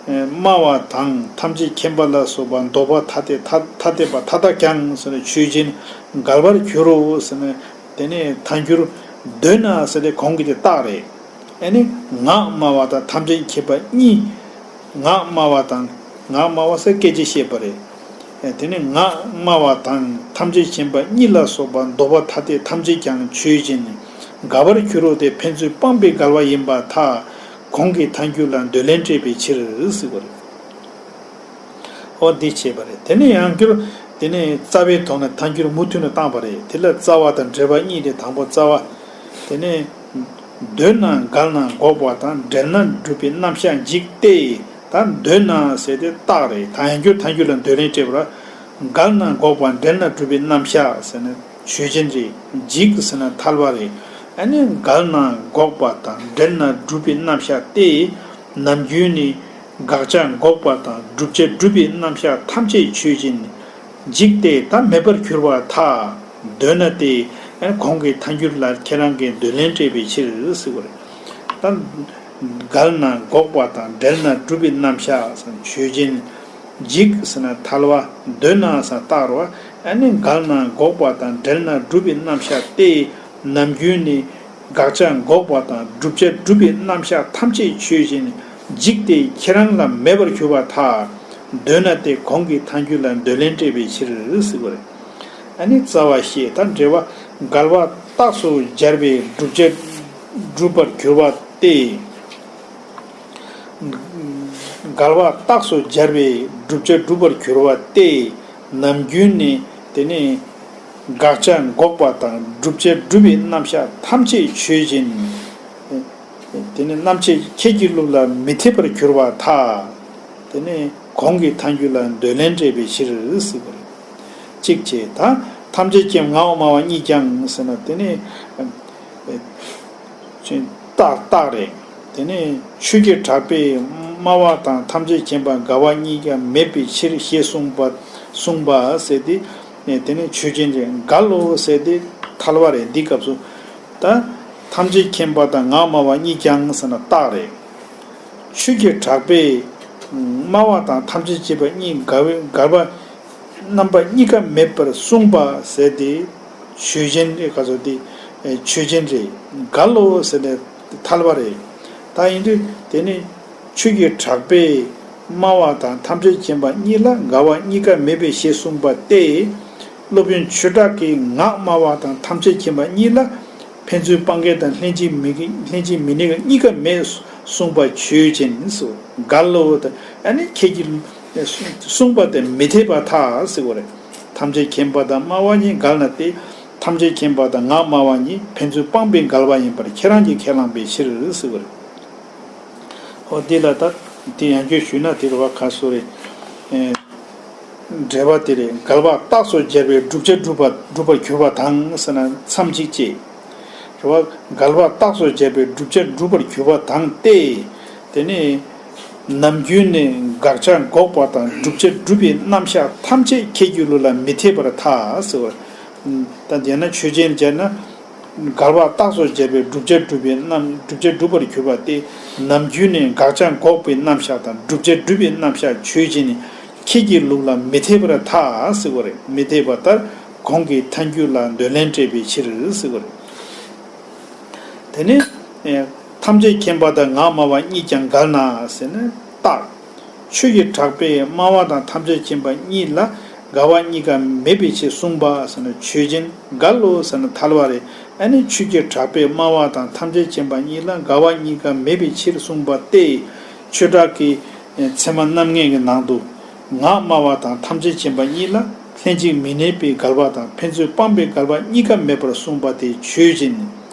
སྨྲ་བ་དང་ཐམས་ཅད་མཁྱེན་པ་ལ་སོགས་པ་ལྡོག་པ་ཐ་དད་ཐ་ཐ་དད་པ་ཐ་དད་ཀྱང་ཟེར་ན་ཆོས་ཅན་འགལ་བར་འགྱུར་རོ་ཟེར་ན། དེ་ནས་ཐལ་འགྱུར་འདོད་ན་ཟེར་ཏེ་གོང་གི་དེ་རྟགས་རེད། ཨེ་ནི་ངག་སྨྲ་བ་དང་ཐམས་ཅད་མཁྱེན་པ་གཉིས། ངག་སྨྲ་བ་དང་། ངག་སྨྲ་བ་ཟེར་སྐད་ཅིག་བཤད་པ་རེད། དེ་ནི་ངག་སྨྲ་བ་དང་ཐམས་ཅད་མཁྱེན་པ་གཉིས་ལ་སོགས་པ་ལྡོག་པ་ཐ་དད་ཐམས་ཅད་ཀྱང་ཆོས་ཅན། འགལ་བར་འགྱུར་རོ་སྟེ་ཕན་ཚུན་སྤངས་པའི་འགལ་བ་ཡིན་པར་ཐལ། གོང་གི་ཐལ་འགྱུར་ལ་འདོད་ལན་སྤྲད་པའི་ཕྱིར་ཟེར་བ་རེད། ཨོ་འདི་བྱས་པ་རེད། དེ་ནས་ཡང་བསྐྱར་དེ་ནས་རྩ་བའི་ཐོག་ནས་ཐལ་འགྱུར་མུ་མཐུད་ནས་བཏང་བ་རེད། དེ་ལ་རྩ་བ་དང་འབྲེལ་བ་གཉིས་ཏེ། དང་པོ་རྩ་བ། དེ་ནས་འདོད་ན་འགལ་ན་འགོག་པ་དང་། འབྲེལ་ན་སྒྲུབ་པའི་རྣམ་གཞག་འཇིག་སྟེ། ད་འདོད་ན་ཟེར་ཏེ་རྟགས་རེད། ད་ཡང་བསྐྱར་ཐལ་འགྱུར་ལ་འདོད་ལན་སྤྲད་པ་རེད། འགལ་ན་འགོག་པ་འབྲེལ་ན་སྒྲུབ་པའི་རྣམ་གཞག་ཟེར་ན་ཆོས་ཅན་རེད། འཇིག་ཟེར་ན་ཐལ་བ་རེད། ཨ་ནི་འགལ་ན་འགོག་པ་དང་འབྲེལ་ན་སྒྲུབ་པའི་རྣམ་གཞག་སྟེ། ནམ་རྒྱུན་ནི་དགག་བྱ་འགོག་པ་དང་བསྒྲུབ་བྱ་སྒྲུབ་པའི་རྣམ་གཞག་ཐམས་ཅད་ཆོས་ཅན། འཇིག་སྟེ་ད་མེད་པར་གྱུར་པར་ཐལ། འདོད་ན་སྟེ། ཨ་ནི་གོང་གི་ཐལ་འགྱུར་ལ་ཁྱེད་རང་གིས་འདོད་ལན་སྤྲད་པའི་ཕྱིར་ཟེར་བ་རེད། ད་འགལ་ན་འགོག་པ་དང་འབྲེལ་ན་སྒྲུབ་པའི་རྣམ་གཞག་ཆོས་ཅན། འཇིག་ཟེར་ན་ཐལ་བ། འདོད་ན་ཟེར་རྟགས་རེད་བ། ཨ་ནི་འགལ་ན་འགོག་པ་དང་འབྲེལ་ན་སྒྲུབ་པའི་རྣམ་གཞག་སྟེ། ནམ་རྒྱུན་ནི་དགག་བྱ་འགོག་པ་དང་བསྒྲུབ་བྱ་སྒྲུབ་པའི་རྣམ་གཞག་ཐམས་ཅད་ཆོས་ཅན། འཇིག་སྟེ་ཁྱེད་རང་ལ་མེད་པར་གྱུར་པར་ཐལ། འདོད་ན་སྟེ་གོང་གི་ཐལ་འགྱུར་ལ་འདོད་ལན་སྤྲད་པའི་ཕྱིར་ཟེར་བ་རེད། ཨ་ནི་རྩ་བ་བཤད། ད་འགྲེལ་བ། འགལ་བ་རྟགས་སུ་སྦྱར་བའི་བསྒྲུབ་བྱ་སྒྲུབ་པར་གྱུར་པ་སྟེ། འགལ་བ་རྟགས་སུ་སྦྱར་བའི་བསྒྲུབ་བྱ་སྒྲུབ་པར་གྱུར་པ་སྟེ། ནམ་རྒྱུན་ནི་དེ་ནི་དགག་བྱ་འགོག་པ་དང་བསྒྲུབ་བྱ་སྒྲུབ་པའི་རྣམ་གཞག་ཐམས་ཅད་ཆོས་ཅན། དེ་ནི་རྣམ་བཅད་ཁྱེད་ཀྱི་ལུགས་ལ་མི་འཐད་པར་གྱུར་པར་ཐལ། དེ་ནི་གོང་གི་ཐལ་འགྱུར་ལ་འདོད་ལན་སྤྲད་པའི་ཕྱིར་ཟེར་བ་རེད། གཅིག་བྱས། ད་ཐམས་ཅད་མཁྱེན། ངག་སྨྲ་བ་གཉིས་ཀྱང་ཟེར་ན་དེ་ནི། ཅེས་རྟགས་རྟགས་རེད། དེ་ནས་ཆོས་ཀྱི་གྲགས་པས་སྨྲ་བ་དང་ཐམས་ཅད་མཁྱེན་པ་འགལ་བ་གཉིས་ཀ་མེད་པའི་ཕྱིར་ཞེས་གསུངས་པ། གསུངས་པ་ཟེར་ཏེ། དེ་ནས་ཆོས་ཅན་རེད། འགལ་ལོ་ཟེར་ཏེ་ཐལ་བ་རེད། འདི་སྐབས་སུ་ད་ཐམས་ཅད་མཁྱེན་པ་དང་ངག་སྨྲ་བ་གཉིས་ཀྱང་ཟེར་ན་རྟགས་རེད། ཆོས་ཀྱི་གྲགས་པས་སྨྲ་བ་དང་ཐམས་ཅད་མཁྱེན་པ་གཉིས་འགལ་བའི་འགལ་བ་རྣམ་པ་གཉིས་ཀ་མེད་པར་གསུངས་པ་ཟེར་ཏེ། ཆོས་ཅན་རེད། ག་ཚོད་དེ་ཆོས་ཅན་རེད། འགལ་ལོ་ཟེར་ནས་ཐལ་བ་རེད། ད་ཡིན་དུས་དེ་ནི་ཆོས་ཀྱི་གྲགས་པས་སྨྲ་བ་དང་ཐམས་ཅད་མཁྱེན་པ་གཉིས་ལ་འགལ་བ་གཉིས་ཀ་མེད་པའི་ཞེས་གསུངས་པ་སྟེ། སློབ་དཔོན་ཆོས་གྲགས་ཀྱིས་ངག་སྨྲ་བ་དང་ཐམས་ཅད་མཁྱེན་པ་གཉིས་ལ་ཕན་ཚུན་སྤང་འགལ་དང་ལྷན་ཅིག་མི་ལྷན་ཅིག་མི་གནས་ཀ་གཉིས་ཀ་མེད་གསུངས་པ་ཆོས་ཅན་སོ། འགལ་ལོ། ཨ་ནི་ཁྱེད་ཀྱིས་གསུངས་པ་དེ་མི་འཐད་པར་ཐལ་ཟེར་བ་རེད། ཐམས་ཅད་མཁྱེན་པ་དང་སྨྲ་བ་གཉིས་འགལ་ན་སྟེ། ཐམས་ཅད་མཁྱེན་པ་དང་ངག་སྨྲ་བ་གཉིས། ཕན་ཚུན་སྤངས་པའི་འགལ་བ་ཡིན་པར་ཁྱེད་རང་གིས་ཁས་བླངས་པའི་ཕྱིར་ཟེར་བ་རེད། འོ་འདི་ལ་ད་དེ་ཡང་བསྐྱར་ཞུས་ན་དེ་རུ་བ་ཁ་སོ་རེད། ཨེ། འགྲེལ་པ་དེ་རེད། འགལ་བ་རྟགས་སུ་སྦྱར་བའི་བསྒྲུབ་བྱ་སྒྲུབ་པ་སྒྲུབ་པར་གྱུར་པ་དང་ཟེར་ན་མཚམས་གཅིག་བཅད། རེད་བ། འགལ་བ་རྟགས་སུ་སྦྱར་བའི་བསྒྲུབ་བྱ་སྒྲུབ་པར་གྱུར་པ་དང་སྟེ། དེ་ནི་ནམ་རྒྱུན་ནས་དགག་བྱ་འགོག་པ་དང་བསྒྲུབ་བྱ་སྒྲུབ་པའི་རྣམ་གཞག་ཐམས་ཅད་ཁྱེད་ཀྱི་ལུགས་ལ་མི་འཐད་པར་ཐལ་ཟེར་བ། ད་དེ་ན་ཆོས་ཅན་སྦྱར་ན། འགལ་བ་རྟགས་སུ་སྦྱར་བའི་བསྒྲུབ་བྱ་སྒྲུབ་པའི་རྣམ་བསྒྲུབ་བྱ་སྒྲུབ་པར་གྱུར་པ་སྟེ། ནམ་རྒྱུན་ནས་དགག་བྱ་འགོག་པའི་རྣམ་གཞག་དང་བསྒྲུབ་བྱ་སྒྲུབ་པའི་རྣམ་གཞག་ཆོས་ཅན་ནི་ཁྱེད་ཀྱི་ལུགས་ལ་མི་འཐད་པར་ཐལ་ཟེར་བ་རེད། མི་འཐད་པ་ལྟར་གོང་གི་ཐལ་འགྱུར་ལ་འདོད་ལན་སྤྲད་པའི་ཕྱིར་ཟེར་བ་རེད། དེ་ནི། ཨེ། ཐམས་ཅད་མཁྱེན་པ་དང་ངག་སྨྲ་བ་གཉིས་ཀྱང་འགལ་ན་ཟེར་ན་རྟགས། ཆོས་ཀྱི་གྲགས་པས་སྨྲ་བ་དང་ཐམས་ཅད་མཁྱེན་པ་གཉིས་ལ་འགལ་བ་གཉིས་ཀ་མེད་པའི་ཕྱིར་གསུངས་པ་ཟེར་ན་ཆོས་ཅན། འགལ་ལོ་ཟེར་ན་ཐལ་བ་རེད། ཨ་ནི་ཆོས་ཀྱི་གྲགས་པས་སྨྲ་བ་དང་ཐམས་ཅད་མཁྱེན་པ་གཉིས་ལ་འགལ་བ་གཉིས་ཀ་མེད་པའི་ཕྱིར་གསུངས་པ་སྟེ། ཆོས་གྲགས་ཀྱི་ཚད་མ་རྣམ་ངེས་ཀྱི་ནང་དུ། ངག་སྨྲ་བ་དང་ཐམས་ཅད་མཁྱེན་པ་གཉིས་ལ་ལྷན་ཅིག་མི་གནས་པའི་འགལ་བ་དང་ཕན་ཚུན་སྤངས་པའི་འགལ་བ་གཉིས་ཀ་མེད་པར་གསུངས་པ་དེ་ཆོས་ཅན།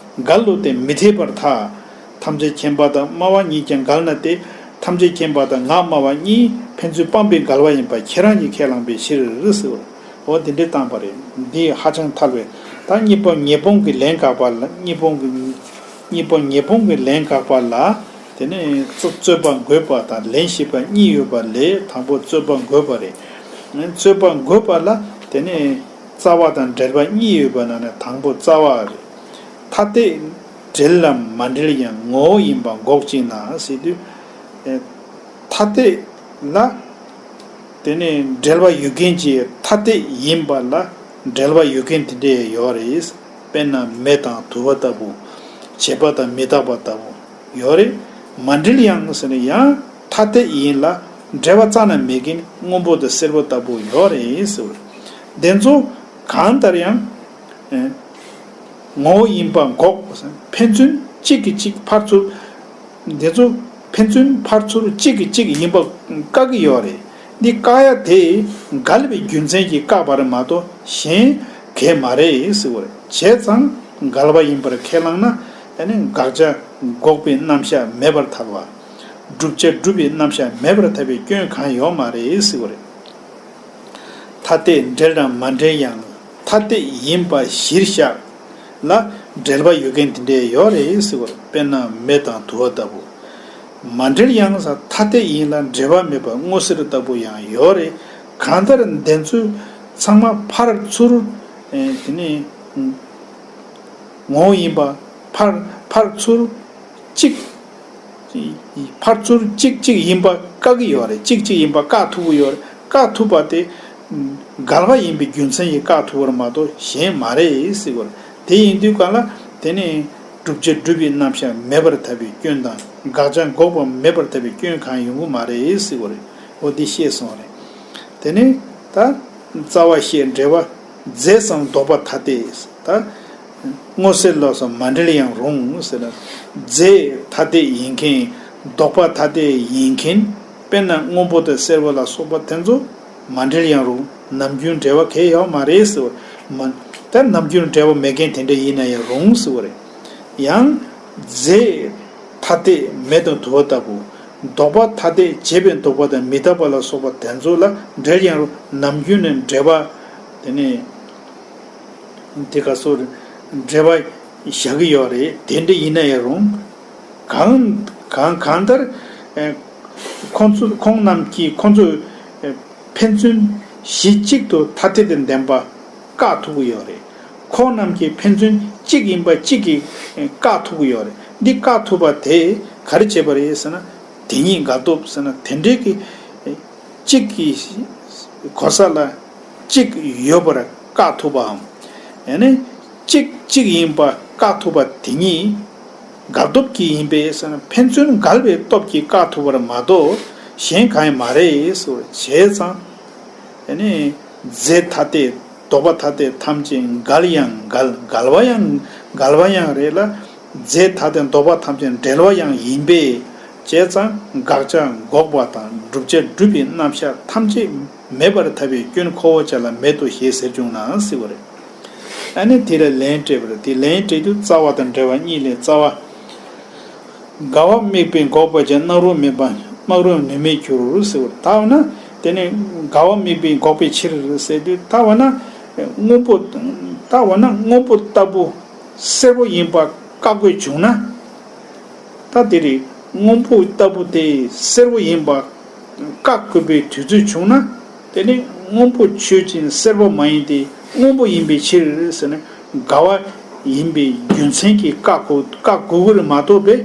འགལ་ལོ་སྟེ་མི་འཐད་པར་ཐལ། ཐམས་ཅད་མཁྱེན་པ་དང་སྨྲ་བ་གཉིས་ཀྱང་འགལ་ན་སྟེ། ཐམས་ཅད་མཁྱེན་པ་དང་ངག་སྨྲ་བ་གཉིས་ཕན་ཚུན་སྤངས་པའི་འགལ་བ་ཡིན་པ་ཁྱེད་རང་གིས་ཁས་བླངས་པའི་ཕྱིར་ཟེར་བ། འོ་དེ་འདྲའི་བཏང་པ་རེད། འདི་ཧ་ཅང་ཐལ་བས། ད་གཉིས་པ་ཉེས་སྤོང་གི་ལན་དགག་པ་ལ་གཉིས་སྤོང་གི། གཉིས་པ་ཉེས་སྤོང་གི་ལན་དགག་པ་ལ། དེ་ནས་རྩོད་རྩོད་པ་འགོད་པ་དང་ལན་ཞིག་པ་གཉིས་ཡོད་པ་ལས། དང་པོ་རྩོད་པ་འགོད་པ་རེད། རྩོད་པ་འགོད་པ་ལ་དེ་ནས་རྩ་བ་དང་འགྲེལ་པ་གཉིས་ཡོད་པ་ནང་ནས་དང་པོ་རྩ་བ་རེད། ཐ་དད་འབྲེལ་ལ་མ་འབྲེལ་ཡང་ངོ་བོ་ཡིན་པ་འགོག་ཅིང་ན་ཟེར་དུས། ཐ་དད་ལ། དེ་ནས་འབྲེལ་བ་ཡོད་མཁན་གྱི་ཐ་དད་ཡིན་པ་ལ་འབྲེལ་བ་ཡོད་མཁན་དེ་འདྲས་ཡོད་རེད། དཔེར་ན་མེ་དང་དུ་བ་ལྟ་བུ། བྱེད་པ་དང་མི་རྟག་པ་ལྟ་བུ་ཡོད་རེད། མ་འབྲེལ་ཡང་ཟེར་ན་ཡང་ཐ་དད་ཡིན་ལ་འབྲེལ་བ་རྩ་ནས་མེད་མཁན་སྔོན་པོ་དང་སེར་པོ་ལྟ་བུ་ཡོད་རེད་ཟེར་བ་རེད། དེ་ཚོ་གང་ལྟར་ཡང་། ངོ་བོ་ཡིན་པ་འགོག་ཕན་ཚུན་གཅིག་གིས་གཅིག་ཕར་ཚུར། འདི་ཚོ་ཕན་ཚུན་ཕར་ཚུར་གཅིག་གིས་གཅིག་ཡིན་པ་བཀག་གི་ཡོད་རེད། འདི་བཀག་ཡ་དེ་འགལ་བའི་རྒྱུ་མཚན་གྱིས་བཀག་པ་རེད་མ་གཏོགས་གཞན་གས་མ་རེད་ཟེར་བ་རེད། བྱས་ཙང་འགལ་བ་ཡིན་པར་ཁས་བླངས་ན་ཨ་ནི་དགག་བྱ་འགོག་པའི་རྣམ་གཞག་མེད་པར་ཐལ་བ། བསྒྲུབ་བྱ་སྒྲུབ་པའི་རྣམ་གཞག་མེད་པར་ཐལ་བའི་སྐྱོན་གང་ཡོད་མ་རེད་ཟེར་བ་རེད། ཐ་དད་འབྲེལ་དང་མ་འབྲེལ་ཡང་ཐ་དད་ཡིན་པ་གཞིར་བཞག་ལ་འབྲེལ་བ་ཡོད་མཁན་དེ་འདྲས་ཡོད་རེད་ཟེར་བར། དཔེར་ན་མེ་དང་དུ་བ་ལྟ་བུ། མ་འབྲེལ་ཡང་ཐ་དད་ཡིན་ལ་འབྲེལ་བ་མེད་པ་སྔོ་སེར་ལྟ་བུ་ཡང་ཡོད་རེད། གང་ལྟར་བདེན་ཚུལ་ཚང་མ་ཕར་ཚུར། ཨེ། དེ་ནི་ངོ་བོ་ཡིན་པ་ཕར་ཕར་ཚུར་གཅིག་ཕར་ཚུར་གཅིག་གཅིག་ཡིན་པ་བཀག་གི་ཡོད་རེད། གཅིག་གཅིག་ཡིན་པ་བཀག་ཐུབ་ཀྱི་ཡོད་རེད། བཀག་ཐུབ་པ་དེ་འགལ་བ་ཡིན་པའི་རྒྱུ་མཚན་གྱིས་བཀག་ཐུབ་པར་མ་གཏོགས་གཞན་མ་རེད་ཟེར་བ་རེད། དེ་ཡིན་དུས་གང་ལ་དེ་ནི་བསྒྲུབ་བྱ་སྒྲུབ་པའི་རྣམ་གཞག་མེད་པར་ཐལ་བའི་སྐྱོན་དང་དགག་བྱ་འགོག་པ་མེད་པར་ཐལ་བའི་སྐྱོན་གང་ཡོང་གི་མ་རེད་ཟེར་བ་རེད། འོ་འདི་ཤེས་སོང་རེད། དེ་ནི་ད་རྩ་བ་བཤད། འགྲེལ་པ། རྫས་སམ་ལྡོག་པ་ཐ་དད་ད། སྔོ་སེར་ལ་སོགས་མ་འབྲེལ་ཡང་རུང་ཟེར་ན། རྫས་ཐ་དད་ཡིན་མཁན། ལྡོག་པ་ཐ་དད་ཡིན་མཁན། དཔེར་ན་སྔོན་པོ་དང་སེར་པོ་ལ་སོགས་པ་དེ་ཚོ་མ་འབྲེལ་ཡང་རུང་། ནམ་རྒྱུན་འབྲེལ་བ་གང་ཡང་ཡོད་མ་རེད་ཟེར་བ། མ། ད་ནམ་རྒྱུན་འབྲེལ་བ་མེད་མཁན་དེ་འདྲ་ཡིན་ན་ཡང་རུང་ཟེར་བ་རེད། ཡང་རྫས་ཐ་དད་མེ་དང་དུ་བ་ལྟ་བུ། ལྡོག་པ་ཐ་དད་བྱས་པའི་ལྡོག་པ་དང་མི་རྟག་པ་ལ་སོགས་པ་དེ་ཚོ་ལ་འབྲེལ་ཡང་རུང་། ནམ་རྒྱུན་ནས་འབྲེལ་བ། དེ་ནས་དེ་ག་སོགས་འབྲེལ་བ་བཞག་གི་ཡོད་རེད། དེ་འདྲ་ཡིན་ན་ཡང་རུང་། གང་གང་གང་ལྟར། ཨེ། ཁོང་ཚོ་ཁོང་རྣམས་ཀྱིས་ཁོང་ཚོས། ཨེ། ཕན་ཚུན་གཞི་གཅིག་ཏུ་ཐ་དད་དུ་ལྡན་པ་བཀག་ཐུབ་ཀྱི་ཡོད་རེད། ཁོང་རྣམས་ཀྱིས་ཕན་ཚུན་གཅིག་ཡིན་པ་གཅིག་གིས་བཀག་ཐུབ་ཀྱི་ཡོད་རེད། འདི་བཀག་ཐུབ་པ་དེ་ག་རེ་བྱས་པ་རེད་ཟེར་ན། དེ་གཉིས་འགལ་སྟོབས་ཟེར་ན་དེ་འདྲའི་གི་གཅིག་གི་གོ་ས་ལ་གཅིག་ཡོད་པར་བཀག་ཐུབ་པའམ། ཡང་ན་གཅིག་གཅིག་ཡིན་པ་བཀག་ཐུབ་པ་དེ་གཉིས་འགལ་སྟོབས་ཀྱིས་ཡིན་པས་ཟེར་ན། ཕན་ཚུན་འགལ་བའི་སྟོབས་ཀྱིས་བཀག་ཐུབ་པར་མ་གཏོགས་གཞན་གང་ཡང་མ་རེད་ཟེར་བ་བྱས་ཙང་། ཡང་ན་རྫས་ཐ་དད་ལྡོག་པ་ཐ་དད་ཐམས་ཅད་འགལ་ཡང་འགལ། འགལ་བ་ཡང་འགལ་བ་ཡང་རེད་ལ། རྫས་ཐ་དད་ལྡོག་པ་ཐམས་ཅད་འབྲེལ་བ་ཡང་ཡིན་པས། བྱས་ཙང་དགག་བྱ་འགོག་པ་དང་བསྒྲུབ་བྱ་སྒྲུབ་པའི་རྣམ་གཞག་ཐམས་ཅད་མེད་པར་ཐལ་བའི་སྐྱོན་ཁོ་བོ་ཅག་ལ་མེད་དོ་ཞེས་ཟེར་བྱུང་ན་ཟེར་བ་རེད། ཨ་ནི་དེ་ལ་ལན་སྤྲད་པ་རེད། དེ་ལན་སྤྲད་དུས་རྩ་བ་དང་འབྲེལ་བ་གཉིས་ལས་རྩ་བ། འགལ་བ་དམིགས་པས་འགོག་པར་བྱ། སྣང་རུང་མེད་པ་སྣང་རུང་ནུས་མེད་འགྱུར་ཟེར་བ་རེད། ད་འོ་ན་དེ་ནི་འགལ་བ་དམིགས་པས་འགོག་པའི་ཕྱིར་ཟེར་དུས་ད་འོ་ན་སྔོན་པོ། ད་འོ་ན་སྔོན་པོ་ལྟ་བུ་སེར་པོ་ཡིན་པ་བཀག་དགོས་བྱུང་ན། ད་དེ་རེད། སྔོན་པོ་ལྟ་བུ་དེ་སེར་པོ་ཡིན་པ་བཀག་དགོས་པའི་དུས་ཚོད་བྱུང་ན། དེ་ནི་སྔོན་པོ་ཆོས་ཅན་སེར་པོ་མ་ཡིན་ཏེ་སྔོན་པོ་ཡིན་པའི་ཕྱིར་ཟེར་ན། འགལ་བ་ཡིན་པའི་རྒྱུ་མཚན་གྱིས་བཀག་དགོས་བཀག་དགོས་ཀྱི་རེད་མ་གཏོགས་པས།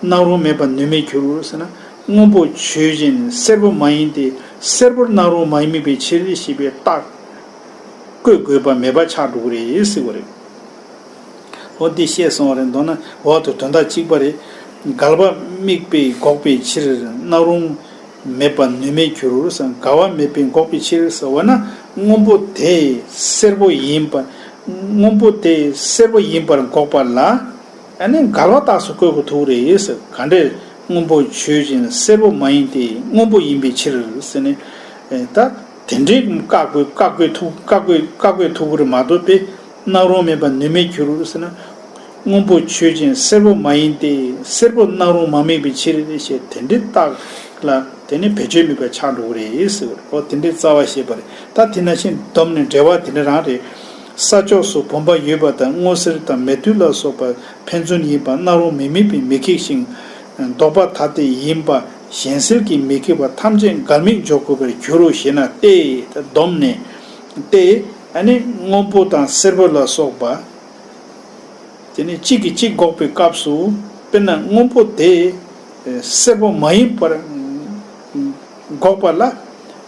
སྣང་རུང་མེད་པ་ནུས་མེད་འགྱུར་ཟེར་ན། སྔོན་པོ་ཆོས་ཅན་སེར་པོ་མ་ཡིན་ཏེ་སེར་པོར་སྣང་རུང་མ་ཡིན་པའི་ཕྱིར་ཞེས་པའི་རྟགས་བཀོད་དགོས་པ་མེད་པ་ཆགས་འགྲོ་གི་རེད་ཟེར་བ་རེད། འོ་འདི་བཤད་སོང་བ་རེད། མདོར་ན་འོག་ཏུ་དོན་དག་གཅིག་པ་རེད། འགལ་བ་དམིགས་པས་འགོག་པའི་ཕྱིར་སྣང་རུང་མེད་པ་ནུས་མེད་འགྱུར་ཟེར། འགལ་བ་དམིགས་པས་འགོག་པའི་ཕྱིར་ཟེར་བ་ན། སྔོན་པོ་དེ་སེར་པོ་ཡིན་པ། སྔོན་པོ་དེ་སེར་པོ་ཡིན་པར་འགོག་པ་ལ། ཨ་ནི་འགལ་བ་རྟགས་སུ་བཀོད་དགོས་ཐུག་རེད་ཟེར། ག་འདྲས་སྔོན་པོ་ཆོས་ཅན་སེར་པོ་མ་ཡིན་ཏེ་སྔོན་པོ་ཡིན་པའི་ཕྱིར་ཟེར་ནས། ད་དེ་འདྲས་བཀག་དགོས་བཀག་དགོས་ཐུག་བཀག་དགོས་བཀག་དགོས་ཐུག་གི་རེད་མ་གཏོགས་པས། སྣང་རུང་མེད་པ་ནུས་མེད་འགྱུར་ཟེར་ན། སྔོན་པོ་ཆོས་ཅན་སེར་པོ་མ་ཡིན་ཏེ། སེར་པོ་སྣང་རུང་མ་དམིགས་པའི་ཕྱིར་ཞེས་དེ་འདྲའི་རྟགས་ལ་དེ་ནི་བེད་སྤྱོད་མེད་པ་ཆགས་འགྲོ་གི་རེད་ཟེར་བ་རེད། འོ་དེ་འདྲའི་རྩ་བ་བཤད་པ་རེད། ད་དེ་ནང་བཞིན་བསྡོམས་ནས་འགྲེལ་པ་དེ་འདྲ་རང་རེད། ས་ཕྱོགས་སུ་བུམ་པ་ཡོད་པ་དང་སྔོ་སེར་དང་མེ་ཏོག་ལ་སོགས་པ་ཕན་ཚུན་ཡིན་པ་སྣང་རུང་མི་དམིགས་པས་མི་ཁེགས་ཤིང་། ལྡོག་པ་ཐ་དད་ཡིན་པ་གཞན་སེལ་གྱིས་མི་ཁེགས་པ་ཐམས་ཅད་འགལ་དམིགས་འཇོག་དགོས་པར་འགྱུར་རོ་ཞེ་ན་སྟེ། ད་བསྡོམས་ནས་སྟེ། ཨ་ནི་སྔོན་པོ་དང་སེར་པོ་ལ་སོགས་པ། དེ་ནི་གཅིག་གིས་གཅིག་འགོག་པའི་སྐབས་སུ། དཔེར་ན་སྔོན་པོ་དེ་སེར་པོ་མ་ཡིན་པར་འགོག་པ་ལ།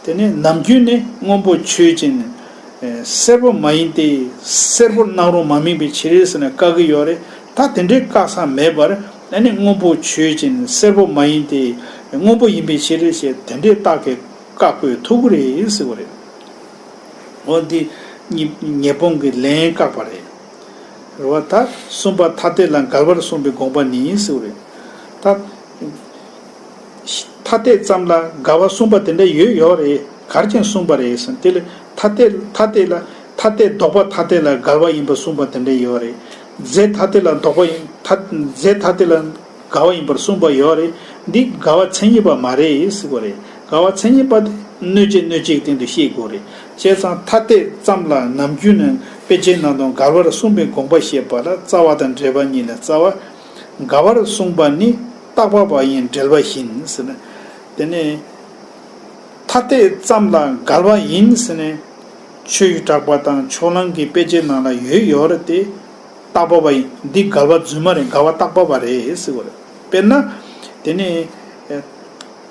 དེ་ནི་ནམ་རྒྱུན་ནི་སྔོན་པོ་ཆོས་ཅན། སེར་པོ་མ་ཡིན་ཏེ་སེར་པོར་སྣང་རུང་མ་དམིགས་པའི་ཕྱིར་ཟེར་ནས་བཀག་གི་ཡོད་རེད། ད་དེ་འདྲའི་བཀག་ས་མེད་པར། ཨ་ནི་སྔོན་པོ་ཆོས་ཅན་སེར་པོ་མ་ཡིན་ཏེ་སྔོན་པོ་ཡིན་པའི་ཕྱིར་ཞེས་དེ་འདྲའི་རྟགས་ཀྱིས་བཀག་དགོས་ཐུག་གི་རེད་ཟེར་བ་རེད། འོ་འདི་ཉེས་ཉེས་སྤོང་གི་ལན་བཀག་པ་རེད། རེད་བ། ད་གསུམ་པ་ཐ་དད་ལ་འགལ་བར་གསུངས་པའི་དགོངས་པ་ནི་ཟེར་བ་རེད། ད་ཐ་དད་ཙམ་ལ་འགལ་བ་གསུངས་པ་དེ་འདྲ་ཡོད་ཡོད་རེད། ག་རེ་བྱས་གསུངས་པ་རེད་ཟེར་ན། དེ་ལ་ཐ་དད་ཐ་དད་ལ་ཐ་དད་ལྡོག་པ་ཐ་དད་ལ་འགལ་བ་ཡིན་པ་གསུངས་པ་དེ་འདྲ་ཡོད་རེད། རྫས་ཐ་དད་ལ་ལྡོག་པ་ཡིན་ཐ་རྫས་ཐ་དད་ལ་འགལ་བ་ཡིན་པར་གསུངས་པ་ཡོད་རེད། འདི་འགལ་བ་མཚན་ཉིད་པ་མ་རེད་ཟེར་བ་རེད། འགལ་བ་མཚན་ཉིད་པ་དེ་སྣོད་བཅས་སྣོད་བཅས་ཀྱི་སྟེང་དུ་བཤད་དགོས་རེད། བྱས་ཙང་ཐ་དད་ཙམ་ལ་ནམ་རྒྱུན་ནས་དཔེ་ཆའི་ནང་དུ་འགལ་བར་གསུངས་པའི་དགོངས་པ་བཤད་པ་ལ་རྩ་བ་དང་འགྲེལ་པ་གཉིས་ལས་རྩ་བ། འགལ་བར་གསུངས་པ་ནི་བཏགས་པ་བ་ཡིན་འབྲེལ་པ་བཞིན་ཟེར་ན། དེ་ནས་ཐ་དད་ཙམ་ལ་འགལ་བ་ཡིན་ཟེར་ནས་ཆོས་ཀྱི་གྲགས་པ་དང་ཕྱོགས་གླང་གི་དཔེ་ཆའི་ནང་ལ་ཡོད་ཡོད་རེད་དེ། བཏགས་པ་བ་ཡིན། འདི་འགལ་བ་རྫུན་མ་རེད། འགལ་བ་བཏགས་པ་བ་རེད་ཟེར་བ་རེད། དཔེར་ན། དེ་ནས།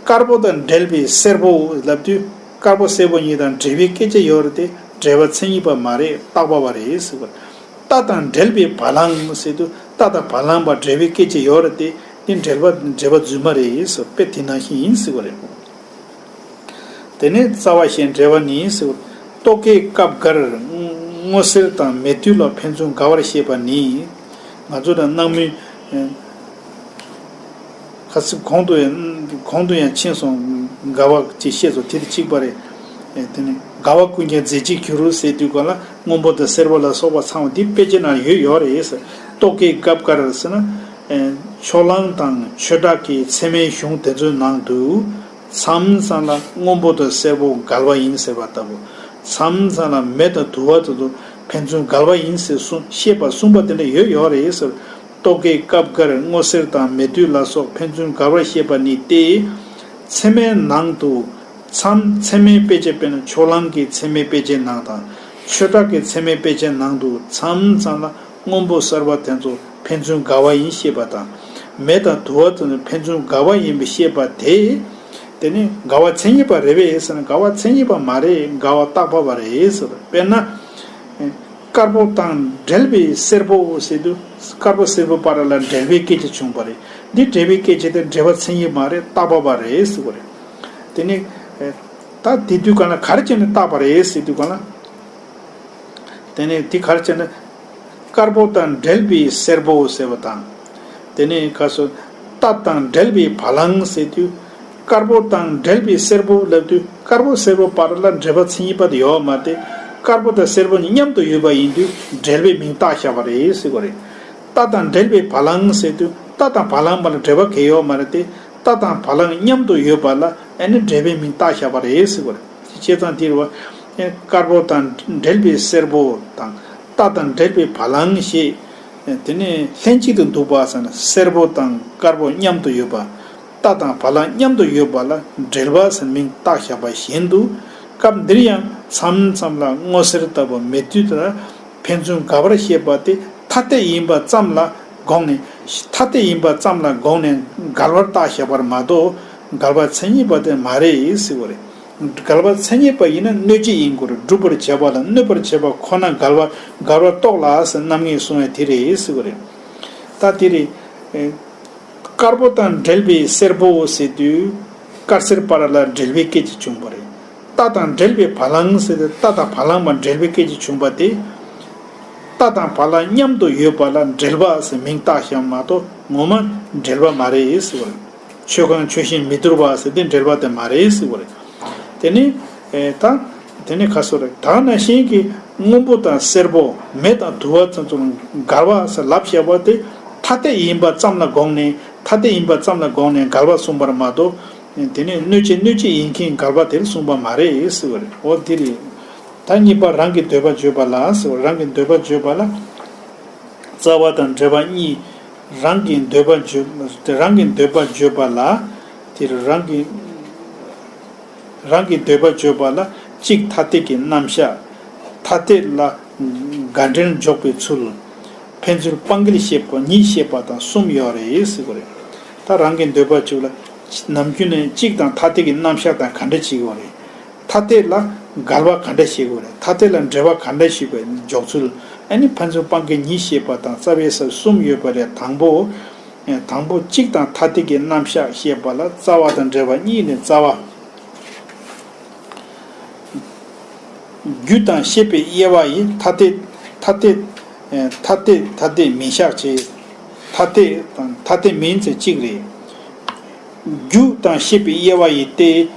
དཀར་པོ་དང་འབྲེལ་བའི་སེར་པོ་ལབ་དུས་དཀར་པོ་སེར་པོ་གཉིས་དང་འབྲེལ་བའི་སྐད་ཆ་ཡོད་རེད་དེ། འབྲེལ་བ་མཚན་ཉིད་པ་མ་རེད། བཏགས་པ་བ་རེད་ཟེར་བ་རེད། རྟ་དང་འབྲེལ་བའི་བ་ལང་ཟེར་དུས་རྟ་དང་བ་ལང་བ་འབྲེལ་བའི་སྐད་ཆ་ཡོད་རེད་དེ། འདི་འབྲེལ་བ་འབྲེལ་བ་རྫུན་མ་རེད་ཟེར། དཔེ་དེ་ནང་བཞིན་ཡིན་ཟེར་བ་རེད། དེ་ནས་རྩ་བ་ཞེས་འབྲེལ་བ་ནི་ཟེར། རྟོག་གེའི་སྐབས་འགར་སྔོ་སེར་དང་མེ་དུས་ལ་ཕན་ཚུན་འགལ་བར་བཤད་པ་ནི། ང་ཚོ་དང་སྣང་མུན། ཁ་སིབ་གོང་དུ་ཡང་གོང་དུ་ཡང་ཕྱིན་སོང་། འགལ་བ་ཅིག་བཤད་སོང་། དེ་དེ་གཅིག་པ་རེད། དེ་ནི་འགལ་བ་ཀུན་ཀྱང་རྫས་གཅིག་འགྱུར་ཟེར་དུས་ག་ལ་སྔོན་པོ་དང་སེར་པོ་ལ་སོགས་པ་ཚང་བ་འདི་དཔེ་ཆའི་ནང་ཡོད་ཡོད་རེད་ཟེར། རྟོག་གེའི་སྐབས་འགར་ཟེར་ན། ཕྱོགས་གླང་དང་ཆོས་གྲགས་ཀྱི་ཚད་མའི་གཞུང་དེ་ཚོའི་ནང་དུ། མཚམས་མཚམས་ལ་སྔོན་པོ་དང་སེར་པོ་འགལ་བ་ཡིན་ཟེར་བ་ལྟ་བུ། མཚམས་མཚམས་ལ་མེ་དང་དུ་བ་དེ་ཚོ་ཕན་ཚུན་འགལ་བ་ཡིན་ཟེར་གསུངས་བཤད་པ་གསུངས་པ་དེ་འདྲ་ཡོད་ཡོད་རེད་ཟེར། རྟོག་གེའི་སྐབས་འགར་སྔོ་སེར་དང་མེ་དུས་ལ་སོགས་ཕན་ཚུན་འགལ་བར་བཤད་པ་ནི་སྟེ། ཚད་མའི་ནང་དུ་མཚམས་ཚད་མའི་དཔེ་ཆ། དཔེར་ན་ཕྱོགས་གླང་གི་ཚད་མའི་དཔེ་ཆའི་ནང་དང་། ཆོས་གྲགས་ཀྱི་ཚད་མའི་དཔེ་ཆའི་ནང་དུ་མཚམས་མཚམས་ལ་སྔོན་པོ་སེར་པོ་དེ་ཚོ་ཕན་ཚུན་འགལ་བ་ཡིན་བཤད་པ་དང་། མེ་དང་དུ་བ་དེ་ཚོ་ཕན་ཚུན་འགལ་བ་ཡིན་པའི་བཤད་པ་དེ། དེ་ནི་འགལ་བ་མཚན་ཉིད་པ་རེད་པས་ཟེར་ན། འགལ་བ་མཚན་ཉིད་པ་མ་རེད། འགལ་བ་བཏགས་པ་བ་རེད་ཟེར། དཔེར་ན། དཀར་པོ་དང་འབྲེལ་བའི་སེར་པོ་ཟེར་དུས་དཀར་པོ་སེར་པོ་བར་ལ་འབྲེལ་བའི་སྐད་ཆ་བྱུང་བ་རེད། འདི་འབྲེལ་བའི་སྐད་ཆ་དེ་འབྲེལ་བ་མཚན་ཉིད་མ་རེད། བཏགས་པ་བ་རེད་ཟེར་བ་རེད། དེ་ནི། ད་དེ་དུས་ག་ལ་ག་རེ་བྱས་ནས་བཏགས་པ་རེད་ཟེར་དུས་ག་ལ། དེ་ནས་དེ་ག་རེ་བྱས་ན། དཀར་པོ་དང་འབྲེལ་བའི་སེར་པོ་ཟེར་བ་དང་། དེ་ནས་ག་སོ། རྟ་དང་འབྲེལ་བའི་བ་ལང་ཟེར་དུས། དཀར་པོ་དང་འབྲེལ་བའི་སེར་པོ་ལབ་དུས་དཀར་པོ་སེར་པོ་བར་ལ་འབྲེལ་བ་མཚན་ཉིད་པ་དེ་ཡོད་མ་རེད། དཀར་པོ་དང་སེར་པོ་གཉིས་མཉམ་དུ་ཡོད་པ་ཡིན་དུས་འབྲེལ་བའི་མིང་བཏགས་བཞག་པ་རེད་ཟེར་གོ་རེད། རྟ་དང་འབྲེལ་བའི་བ་ལང་ཟེར་དུས་རྟ་དང་བ་ལང་བར་ལ་འབྲེལ་བ་གང་ཡང་ཡོད་མ་རེད་དེ། རྟ་དང་བ་ལང་མཉམ་དུ་ཡོད་པ་ལ་ཨ་ནི་འབྲེལ་བའི་མིང་བཏགས་བཞག་པ་རེད་ཟེར་གོ་རེད། བྱས་ཙང་དེ་རེད་བ། དཀར་པོ་དང་འབྲེལ་བའི་སེར་པོ་དང་། རྟ་དང་འབྲེལ་བའི་བ་ལང་ཞེས། དེ་ནས་ལྷན་ཅིག་ཏུ་འདུག་པ་ཟེར་ན་སེར་པོ་དང་དཀར་པོ་མཉམ་དུ་ཡོད་པ། རྟ་དང་བ་ལང་མཉམ་དུ་ཡོད་པ་ལ་འབྲེལ་བ་ཟེར་མིང་བཏགས་བཞག་པ་བཞིན་དུ། སྐབས་འདིར་ཡང་མཚམས་མཚམས་ལ་སྔོ་སེར་ལྟ་བུ་མེད་དུས་ལ་ཕན་ཚུན་འགལ་བར་བཤད་པ་དེ་ཐ་དད་ཡིན་པ་ཙམ་ལ་དགོངས་ནས། ཐ་དད་ཡིན་པ་ཙམ་ལ་དགོངས་ནས་འགལ་བར་བཏགས་བཞག་པར་མ་གཏོགས། འགལ་བ་མཚན་ཉིད་པ་དེ་མ་རེད་ཟེར་བ་རེད། འགལ་བ་མཚན་ཉིད་པ་ཡིན་ན་གནོད་བྱེད་ཡིན་དགོས་རེད། སྒྲུབ་པར་བྱེད་པ་ལ་གནོད་པར་བྱེད་པ་ཁོ་ན་འགལ་བ་འགལ་བ་རྟོགས་ལ་ཟེར་རྣམ་ངེས་གསུང་བས་དེ་རེད་ཟེར་བ་རེད། ད་དེ་རེད། དཀར་པོ་དང་འབྲེལ་བའི་སེར་པོ་ཟེར་དུས། དཀར་སེར་བར་ལ་འབྲེལ་བའི་སྐད་ཅིག་བྱུང་བ་རེད། རྟ་དང་འབྲེལ་བའི་བ་ལང་ཟེར་དུས་རྟ་དང་བ་ལང་བར་འབྲེལ་བའི་སྐད་ཅིག་བྱུང་བ་དེ། རྟ་དང་བ་ལང་མཉམ་དུ་ཡོད་པ་ལ་འབྲེལ་བ་ཟེར་མིང་བཏགས་ཤིང་མ་གཏོགས་ངོ་མ་འབྲེལ་བ་མ་རེད་ཟེར་བ་རེད། ཆོས་གང་ཆོས་བཞིན་མི་སྡུར་བ་ཟེར་དེ་འབྲེལ་བ་དེ་མ་རེད་ཟེར་བ་རེད། དེ་ནི། ཨེ་ད། དེ་ནི་ཁ་སོ་རེད། ད་ནང་བཞིན་གྱི་སྔོན་པོ་དང་སེར་པོ་མེ་དང་དུ་བ་ཚོ་ཚོ་འགལ་བ་ཟེར་ལབ་བཤད་པ་དེ། ཐ་དད་ཡིན་པ་ཙམ་ལ་དགོངས་ནས་ཐ་དད་ཡིན་པ་ཙམ་ལ་དགོངས་ནས་འགལ་བ་གསུངས་པར་མ་གཏོགས། དེ་ནས་གནོད་བྱེད་གནོད་བྱེད་ཡིན་མཁན་འགལ་བ་དེར་གསུངས་པ་མ་རེད་ཟེར་བ་རེད། འོ་དེ་རེད། ད་གཉིས་པ་རང་གི་འདོད་པ་བརྗོད་པ་ལ་ཟེར་བ། རང་གི་འདོད་པ་བརྗོད་པ་ལ། རྩ་བ་དང་འབྲེལ་བ་གཉིས། རང་གི་འདོད་པ་བརྗོད། རང་གི་འདོད་པ་བརྗོད་པ་ལ། དེར་རང་གི། རང་གི་འདོད་པ་བརྗོད་པ་ལ་གཅིག་ཐ་དད་ཀྱི་རྣམ་གཞག་ཐ་དད་ལ་དགག་འབྲེལ་འཇོག་པའི་ཚུལ། ཕན་ཚུན་སྤང་འགལ་བཤད་པ་གཉིས་བཤད་པ་དང་གསུམ་ཡོད་རེད་ཟེར་གོ་རེད། ད་རང་གི་འདོད་པ་བརྗོད་ལ་ནམ་རྒྱུན་ནས་གཅིག་དང་ཐ་དད་ཀྱི་རྣམ་གཞག་དང་ག་འདྲ་བྱེད་དགོས་རེད། ཐ་དད་ལ་འགལ་བ་ག་འདྲ་བྱེད་དགོས་རེད། ཐ་དད་ལ་འབྲེལ་བ་ག་འདྲ་ཞིག་པའི་འཇོག་ཚུལ། ཨ་ནི་ཕན་ཚུན་སྤང་འགལ་གཉིས་བཤད་པ་དང་རྩ་བའི་ས་གསུམ་ཡོད་པ་རེད། དང་པོ། དང་པོ་གཅིག་དང་ཐ་དད་ཀྱི་རྣམ་གཞག་བཤད་པ་ལ་རྩ་བ་དང་འབྲེལ་བ་གཉིས་ནི་རྩ་བ། རྒྱུ་དང་ཤེས་པའི་དབྱེ་བ་ཡིས་ཐ་དད། ཐ་དད། ཐ་དད་ཐ་དད་མིན་གཤག་བྱེད། ཐ་དད་དང་ཐ་དད་མིན་ཚེ་གཅིག་རེད། རྒྱུ་དང་ཤེས་པའི་དབྱེ་བ་ཡིས་ཏེ།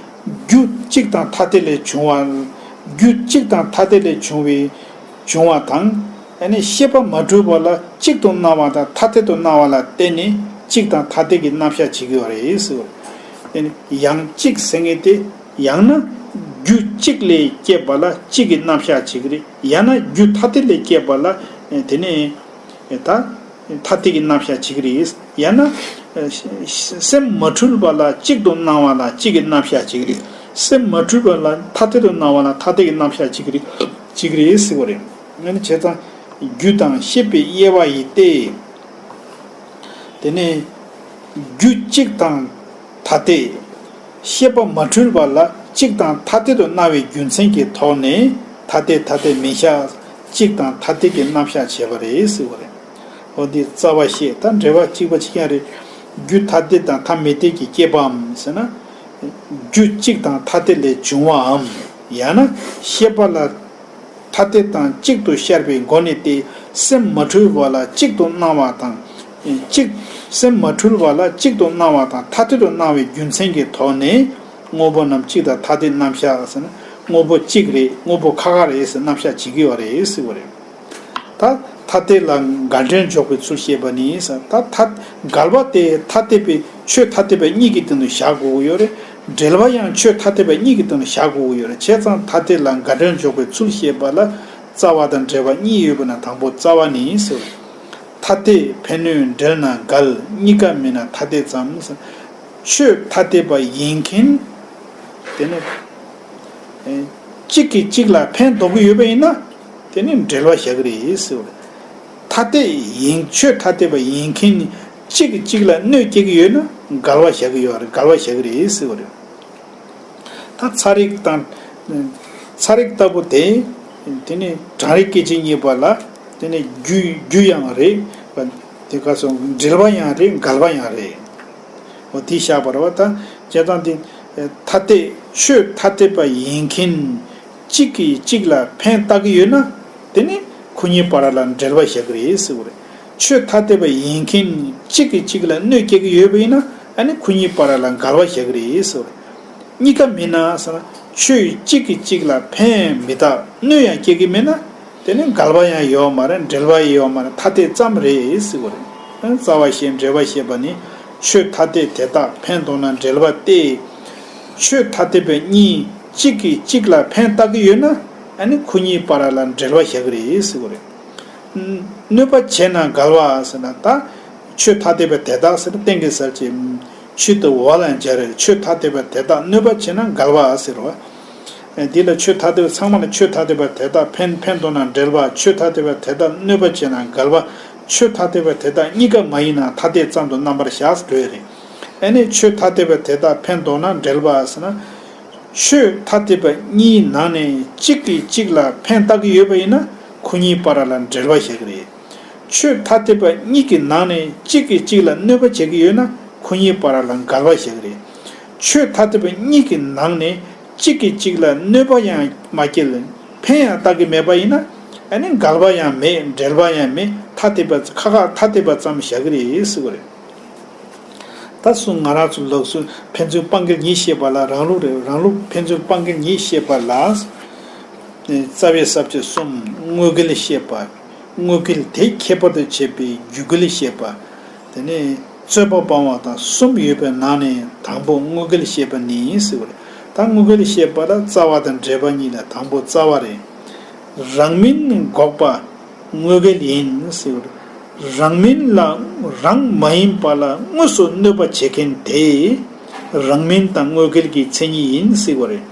རྒྱུ་གཅིག་དང་ཐ་དད་ལས་བྱུང་བ། རྒྱུ་གཅིག་དང་ཐ་དད་ལས་བྱུང་བའི་བྱུང་བ་དང་། ཨ་ནི་ཤེས་པ་མ་གྲུབ་པ་ལ་གཅིག་ཏུ་སྣང་བ་དང་ཐ་དད་དུ་སྣང་བ་ལ་བརྟེན་ནས་གཅིག་དང་ཐ་དད་ཀྱི་རྣམ་གཞག་བྱེད་ཀྱི་ཡོད་རེད་ཟེར། ཨ་ནི་ཡང་གཅིག་ཟེར་མཁན་དེ། ཡང་ན་རྒྱུ་གཅིག་ལས་སྐྱེས་པ་ལ་གཅིག་གི་རྣམ་གཞག་བྱེད་ཀྱི་རེད། ཡང་ན་རྒྱུ་ཐ་དད་ལས་སྐྱེས་པ་ལ་དེ་ནས་ད། ཐ་དད་ཀྱི་རྣམ་གཞག་བྱེད་ཀྱི་རེད། ཡང་ན། སེམས་མ་འཁྲུལ་བ་ལ་གཅིག་ཏུ་སྣང་བ་ལ་གཅིག་གི་རྣམ་གཞག་བྱེད་ཀྱི་རེད། སེམས་མ་འཁྲུལ་བ་ལ་ཐ་དད་དུ་སྣང་བ་ལ་ཐ་དད་ཀྱི་རྣམ་གཞག་བྱེད་ཀྱི་རེད། བྱེད་ཀྱི་རེད་ཟེར་བ་རེད། ཨ་ནི་བྱས་ཙང་རྒྱུ་དང་ཤེས་པའི་དབྱེ་བ་ཡིས་ཏེ། དེ་ནས་རྒྱུ་གཅིག་དང་ཐ་དད། ཤེས་པ་མ་འཁྲུལ་བ་ལ་གཅིག་དང་ཐ་དད་དུ་སྣང་བའི་རྒྱུ་མཚན་གྱི་ཐོག་ནས་ཐ་དད་ཐ་དད་མིན་གཤག་གཅིག་དང་ཐ་དད་ཀྱི་རྣམ་གཞག་བྱས་པ་རེད་ཟེར་བ་རེད། འོ་འདི་རྩ་བ་བཤད། ད་འབྲེལ་བ་གཅིག་པ་གཅིག་རྐྱང་རེད། རྒྱུ་ཐ་དད་དང་ཐ་མི་དད་ཀྱི་སྐྱེས་པའམ་ཟེར་ན། རྒྱུ་གཅིག་དང་ཐ་དད་ལས་བྱུང་བའམ། ཡང་ན་ཤེས་པ་ལ་ཐ་དད་དང་གཅིག་ཏུ་ཤར་བའི་སྒོ་ནས་ཏེ། སེམས་མ་འཁྲུལ་བ་ལ་གཅིག་ཏུ་སྣང་བ་དང་། གཅིག་སེམས་མ་འཁྲུལ་བ་ལ་གཅིག་ཏུ་སྣང་བ་དང་ཐ་དད་དུ་སྣང་བའི་རྒྱུ་མཚན་གྱི་ཐོག་ནས་དངོས་པོ་རྣམས་གཅིག་དང་ཐ་དད་རྣམ་གཞག་ཟེར་ན། དངོས་པོ་གཅིག་རེད། དངོས་པོ་ཁ་ཁ་རེད་ཟེར་རྣམ་གཞག་བྱེད་ཀྱི་ཡོད་རེད་ཟེར་བ་རེད། ད་ཐ་དད་ལ་དགག་འབྲེལ་འཇོག་པའི་ཚུལ་བཤད་པ་ནི་ཟེར། ད་ཐ། འགལ་བ་དེ་ཐ་དད་པའི་ཆོས་ཐ་དད་པ་གཉིས་ཀྱི་སྟེང་དུ་བཞག་དགོས་ཀྱི་ཡོད་རེད། འབྲེལ་བ་ཡང་ཆོས་ཐ་དད་པ་གཉིས་ཀྱི་སྟེང་དུ་བཞག་དགོས་ཀྱི་ཡོད་རེད། བྱས་ཙང་ཐ་དད་ལ་དགག་འབྲེལ་འཇོག་པའི་ཚུལ་བཤད་པ་ལ་རྩ་བ་དང་འབྲེལ་བ་གཉིས་ཡོད་པ་ན་དང་པོ་རྩ་བ་ནི་ཟེར། ཐ་དད་ཕན་གནོད་འབྲེལ་ན་འགལ། གཉིས་ཀ་མིན་ན་ཐ་དད་ཙམ་ཟེར། ཆོས་ཐ་དད་པ་ཡིན་མཁན། དེ་ནི། ཨེ། གཅིག་གིས་གཅིག་ལ་ཕན་འདོགས་ཀྱི་ཡོད་པ་ཡིན་ན། དེ་ནི་འབྲེལ་བ་བཞག་གི་རེད་ཟེར་བ་རེད། ཐ་དད་ཡིན། ཆོས་ཐ་དད་པ་ཡིན་མཁན་ནི་གཅིག་གིས་གཅིག་ལ་གནོད་སྐྱེལ་གྱི་ཡོད་ན་འགལ་བ་བཞག་གི་ཡོད་རེད། འགལ་བ་བཞག་གི་རེད་ཟེར་བ་རེད། ད་ཚ་རེག་དང་། ཚ་རེག་ལྟ་བུ་དེ། དེ་ནི་གྲང་རེག་སྐད་ཅིག་རྙེད་པ་ལ། དེ་ནི་རྒྱུ་རྒྱུ་ཡང་རེད། དེ་ག་སོང་འབྲེལ་བ་ཡང་རེད། འགལ་བ་ཡང་རེད། འོ་དེ་བཞག་པ་རེད་བ། ད་བྱས་ཙང་དེ་ཐ་དད་ཆོས་ཐ་དད་པ་ཡིན་མཁན་གཅིག་གིས་གཅིག་ལ་ཕན་བཏགས་ཀྱི་ཡོད་ན། དེ་ནི་ཁོ་གཉིས་བར་ལ་འབྲེལ་བ་བཞག་གི་རེད་ཟེར་བ་རེད། ཆོས་ཐ་དད་པ་ཡིན་མཁན་གཅིག་གིས་གཅིག་ལ་གནོད་སྐྱེལ་གྱི་ཡོད་པ་ཡིན་ན། ཨ་ནི་ཁོ་གཉིས་བར་ལ་འགལ་བ་བཞག་གི་རེད་ཟེར་བ་རེད། གཉིས་ཀ་མིན་ན་ཟེར་ན། ཆོས་གཅིག་གིས་གཅིག་ལ་ཕན་མི་རྟག་གནོད་ཡང་སྐྱེལ་གྱི་མིན་ན། དེ་ནི་འགལ་བ་ཡང་ཡོད་མ་རེད། འབྲེལ་བ་ཡང་ཡོད་མ་རེད། ཐ་དད་ཙམ་རེད་ཟེར་གྱི་རེད། རྩ་བ་ཤེས་འབྲེལ་བ་ཤེས་པ་ནི། ཆོས་ཐ་དད་དེ་དག་ཕན་འདོགས་ན་འབྲེལ་བ་སྟེ། ཆོས་ཐ་དད་པ་གཉིས་གཅིག་གིས་གཅིག་ལ་ཕན་བཏགས་ཀྱི་ཡོད་ན། ཨ་ནི་ཁོ་གཉིས་བར་ལ་འབྲེལ་བ་བཞག་གི་རེད་ཟེར་གྱི་རེད། གནོད་པ་བྱེད་ན་འགལ་བ་ཟེར་ན། ད་ཆོས་ཐ་དད་པ་དེ་དག་ཟེར་ན་གཏན་གྱི་ཟེར་གྱི། ཆོས་དེ་བ་ལ་སྦྱར་རེད། ཆོས་ཐ་དད་པ་དེ་དག་གནོད་པ་བྱེད་ན་འགལ་བ་ཟེར་བ། འདི་ལ་ཆོས་ཐ་དད་པ་ཚང་མ་ལ་ཆོས་ཐ་དད་པ་དེ་དག་ཕན་ཕན་འདོགས་ན་འབྲེལ་བ། ཆོས་ཐ་དད་པ་དེ་དག་གནོད་པ་བྱེད་ན་འགལ་བ། ཆོས་ཐ་དད་པ་དེ་དག་གཉིས་ཀ་མ་ཡིན་ན་ཐ་དད་ཙམ་དུ་རྣམ་པར་བཞག་ཟེར་བ་རེད། ཨ་ནི་ཆོས་ཐ་དད་པ་དེ་དག་ཕན་འདོགས་ན་འབྲེལ་བ་ཟེར་ན། ཆོས་ཐ་དད་པ་གཉིས་ནང་ནས་གཅིག་གིས་གཅིག་ལ་ཕན་བཏགས་ཀྱི་ཡོད་པ་ཡིན་ན། ཁོ་གཉིས་བར་ལ་འབྲེལ་བ་བཞག་གི་རེད། ཆོས་ཐ་དད་པ་གཉིས་ཀྱི་ནང་ནས་གཅིག་གིས་གཅིག་ལ་གནོད་པ་བྱེད་ཀྱི་ཡོད་ན། ཁོ་གཉིས་བར་ལ་འགལ་བ་བཞག་གི་རེད། ཆོས་ཐ་དད་པ་གཉིས་ཀྱི་ནང་ནས་གཅིག་གིས་གཅིག་ལ་གནོད་པ་ཡང་མ་སྐྱེལ། ཕན་ཡང་བཏགས་ཀྱི་མེད་པ་ཡིན་ན། ཨ་ནི་འགལ་བ་ཡང་མེད། འབྲེལ་བ་ཡང་མེད། ཐ་དད་པ་ཁ་ཁ་ཐ་དད་པ་ཙམ་བཞག་གི་རེད་ཟེར་བ་རེད། ད་གསུམ། ང་རང་ཚོ་ལུགས་སྲོལ་ཕན་ཚུན་སྤང་འགལ་ཉིད་བཤད་པ་ལ་རང་ལུགས་རེད། རང་ལུགས་ཕན་ཚུན་སྤང་འགལ་ཉིད་བཤད་པ་ལ། རྩ་བའི་ས་བཅད་གསུམ། དངོས་འགལ་བཤད་པ། དངོས་འགལ་དེ་ཁྱད་པར་དུ་བྱས་པའི་རྒྱུ་འགལ་བཤད་པ། དེ་ནས་རྩོད་པ་སྤང་བ་དང་གསུམ་ཡོད་པའི་ནང་ནས་དང་པོ་དངོས་འགལ་བཤད་པ་ནི་ཟེར་བ་རེད། ད་དངོས་འགལ་བཤད་པ་ལ་རྩ་བ་དང་འབྲེལ་བ་གཉིས་ལ་དང་པོ་རྩ་བ་རེད། རང་མིན་འགོག་པ་དངོས་འགལ་ཡིན་ཟེར། རང་མིན་ལ་རང་མ་ཡིན་པ་ལ་དངོས་སུ་གནོད་པ་བྱེད་མཁན་དེ་རང་མིན་དང་དངོས་འགལ་གྱི་མཚན་ཉིད་ཡིན་ཟེར་བ་རེད།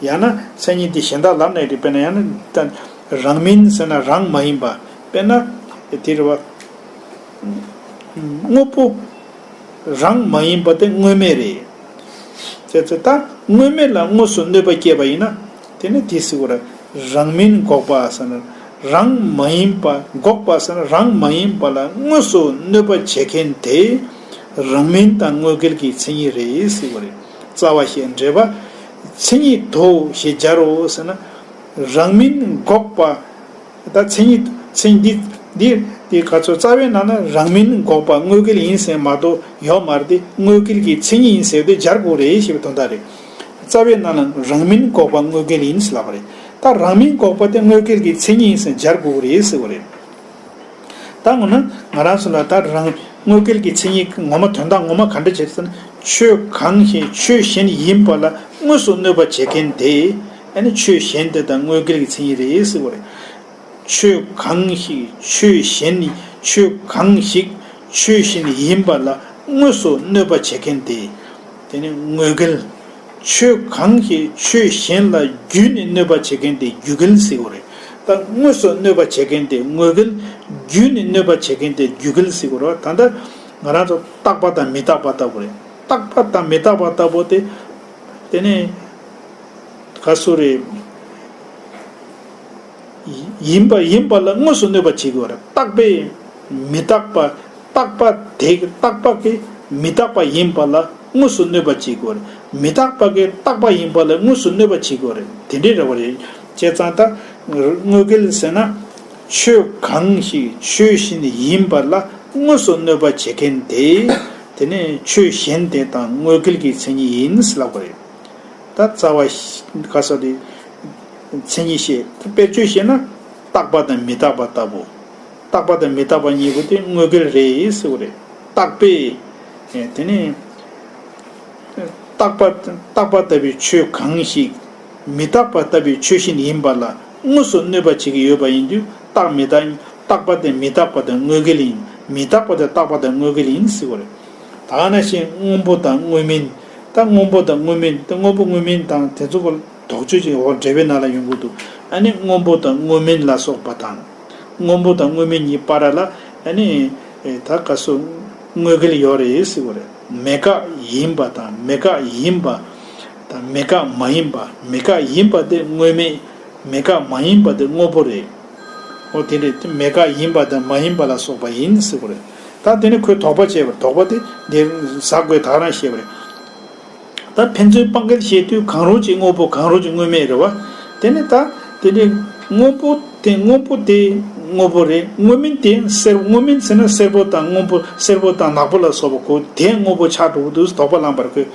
ཡང་ན་མཚན་ཉིད་དེ་གཞན་དག་ལབ་ན་རེད། དཔེར་ན་ཡང་ན་ད་རང་མིན་ཟེར་ན་རང་མ་ཡིན་པ། དཔེར་ན་དེ་རེད་བ། དངོས་པོ་རང་མ་ཡིན་པ་དེ་དངོས་མེད་རེད། བྱས་ཙང་ད་དངོས་མེད་ལ་དངོས་སུ་གནོད་པ་སྐྱེལ་བ་ཡིན་ན། དེ་ནི་དེ་ཟེར་བ་རེད། རང་མིན་འགོག་པ་ཟེར་ན། རང་མ་ཡིན་པ། འགོག་པ་ཟེར་ན་རང་མ་ཡིན་པ་ལ་དངོས་སུ་གནོད་པ་བྱེད་མཁན་དེ་རང་མིན་དང་དངོས་འགལ་གྱི་མཚན་ཉིད་རེད་ཟེར་བ་རེད། རྩ་བ་ཤེས་འབྲེལ་བ། མཚན་ཉིད་དོ་ཞེས་སྦྱར་རོ་ཟེར་ན། རང་མིན་འགོག་པ། ད་མཚན་ཉིད། མཚན་འདི། འདི། འདི་ག་ཚོད་རྩ་བའི་ནང་ན་རང་མིན་འགོག་པ་དངོས་འགལ་ཡིན་ཟེར་མ་གཏོགས་ཡོད་མ་རེད་དེ། དངོས་འགལ་གྱི་མཚན་ཉིད་ཡིན་ཟེར་དེ་སྦྱར་དགོས་རེད་ཞེས་པའི་དོན་དག་རེད། རྩ་བའི་ནང་ན་རང་མིན་འགོག་པ་དངོས་འགལ་ཡིན་ཟེར་ལབ་པ་རེད། ད་རང་མིན་འགོག་པ་དེ་དངོས་འགལ་གྱི་མཚན་ཉིད་ཡིན་ཟེར་སྦྱར་དགོས་རེད་ཟེར་བ་རེད། ད་འོ་ན་ང་རང་ཚོ་ལ་ད་རང་དངོས་འགལ་གྱི་མཚན་ཉིད་ངོ་མ་དོན་དག་ངོ་མ་ག་འདྲ་བྱེད་ཟེར་ན། ཆོས་གང་ཞིག་ཆོས་གཞན་ཡིན་པ་ལ་དངོས་སུ་གནོད་པ་བྱེད་མཁན་དེ། ཨ་ནི་ཆོས་གཞན་དེ་དག་དངོས་འགལ་གྱི་མཚན་ཉིད་རེད་ཟེར་བ་རེད། ཆོས་གང་ཞིག་ཆོས་གཞན་ནི། ཆོས་གང་ཞིག་ཆོས་གཞན་ཡིན་པ་ལ་དངོས་སུ་གནོད་པ་བྱེད་མཁན་དེ། དེ་ནི་དངོས་འགལ། ཆོས་གང་ཞིག་ཆོས་གཞན་ལ་བརྒྱུད་ནས་གནོད་པ་བྱེད་མཁན་དེ་རྒྱུ་འགལ་ཟེར་གྱི་རེད། ད་དངོས་སུ་གནོད་པ་བྱེད་མཁན་དེ་དངོས་འགལ། བརྒྱུད་ནས་གནོད་པ་བྱེད་མཁན་དེ་རྒྱུ་འགལ་ཟེར་གྱི་རེད། ད་ལྟ་ང་རང་ཚོ་རྟག་པ་དང་མི་རྟག་པ་ལྟ་བུ་རེད། རྟག་པ་དང་མི་རྟག་པ་ལྟ་བུ་དེ། དེ་ནི་ག་སུ་རེད། ཡིན་པ་ཡིན་པ་ལ་དངོས་སུ་གནོད་པ་བྱེད་དགོས་རེད། རྟག་པས་མི་རྟག་པ། རྟག་པ་དེ་རྟག་པ་གིས་མི་རྟག་པ་ཡིན་པ་ལ་དངོས་སུ་གནོད་པ་བྱེད་དགོས་རེད། མི་རྟག་པ་གིས་རྟག་པ་ཡིན་པ་ལ་དངོས་སུ་གནོད་པ་བྱེད་དགོས་རེད། དེ་འདྲའི་རེད་བ་རེད། བྱས་ཙང་ད་དངོས་འགལ་ཟེར་ན། ཆོས་གང་ཞིག་ཆོས་གཞན་ཡིན་པ་ལ་དངོས་སུ་གནོད་པ་བྱེད་མཁན་དེ། དེ་ནི་ཆོས་གཞན་དེ་དག་དངོས་འགལ་གྱི་མཚན་ཉིད་ཡིན་ལབ་པ་རེད། ད་རྩ་བ་ག་སོགས་དེ་མཚན་ཉིད་བཤད། དཔེར་བརྗོད་བཤད་ན་རྟག་པ་དང་མི་རྟག་པ་ལྟ་བུ། རྟག་པ་དང་མི་རྟག་པ་གཉིས་པོ་དེ་དངོས་འགལ་རེད་ཟེར་བ་རེད། རྟག་པས། དེ་ནི་རྟག་པ། རྟག་པ་ལྟ་བུའི་ཆོས་གང་ཞིག་མི་རྟག་པ་ལྟ་བུའི་ཆོས་གཞན་ཡིན་པ་ལ་དངོས་སུ་གནོད་པ་བྱེད་ཀྱི་ཡོད་པ་ཡིན་དུས། རྟག་མི་རྟག་རྟག་པ་དེ་མི་རྟག་པ་དང་དངོས་འགལ་ཡིན། མི་རྟག་པ་དེ་རྟག་པ་དང་དངོས་འགལ་ཡིན་ཟེར་བ་རེད། ད་ག་ནང་བཞིན་སྔོན་པོ་དང་དངོས་མིན། ད་སྔོན་པོ་དང་དངོས་མིན། ད་སྔོན་པོ་དངོས་མིན་དང་དེ་ཚོ་གོ་དོགས་གཅོད་ཅིག་འོག་འགྲེལ་པའི་ནང་ལ་ཡོང་གི་འདུག་ཨ་ནི་སྔོན་པོ་དང་དངོས་མིན་ལ་སོགས་པ་དང་། སྔོན་པོ་དང་དངོས་མིན་གཉིས་བར་ལ་ཨ་ནི་ད་ག་སོ་དངོས་འགལ་ཡོད་རེད་ཟེར་བ་རེད། མེད་དགག་ཡིན་པ་དང་མེད་དགག་ཡིན་པ། དང་མེད་དགག་མ་ཡིན་པ། མེད་དགག་ཡིན་པ་དེ་དངོས་མེད། མེད་དགག་མ་ཡིན་པ་དེ་དངོས་པོ་རེད། འོ་དེ་འདྲས་མེད་དགག་ཡིན་པ་དང་མ་ཡིན་པ་ལ་སོགས་པ་ཡིན་ཟེར་བ་རེད། ད་དེ་ནི་ཁོས་དོགས་པ་བཅད་པ་རེད། དོགས་པ་དེ་འདིར་ཟ་དགོས་དག་རང་བཤད་པ་རེད། ད་ཕན་ཚུན་སྤང་འགལ་བཤད་དུས་གང་རུང་གཅིག་དངོས་པོ་གང་རུང་གཅིག་དངོས་མེད་རེད་བ། དེ་ནི་ད་དེ་འདྲས་སྔོན་པོ་དེ་སྔོན་པོ་དེ་དངོས་པོ་རེད། དངོས་མིན་དེ་སེར། དངོས་མིན་ཟེར་ན་སེར་པོ་དང་སྔོན་པོ་སེར་པོ་དང་ནག་པོ་ལ་སོགས་པ་གོ་དེ་དངོས་པོ་ཆགས་འགྲོ་གི་འདུག་དོགས་པ་ལངས་པར་ཁོས།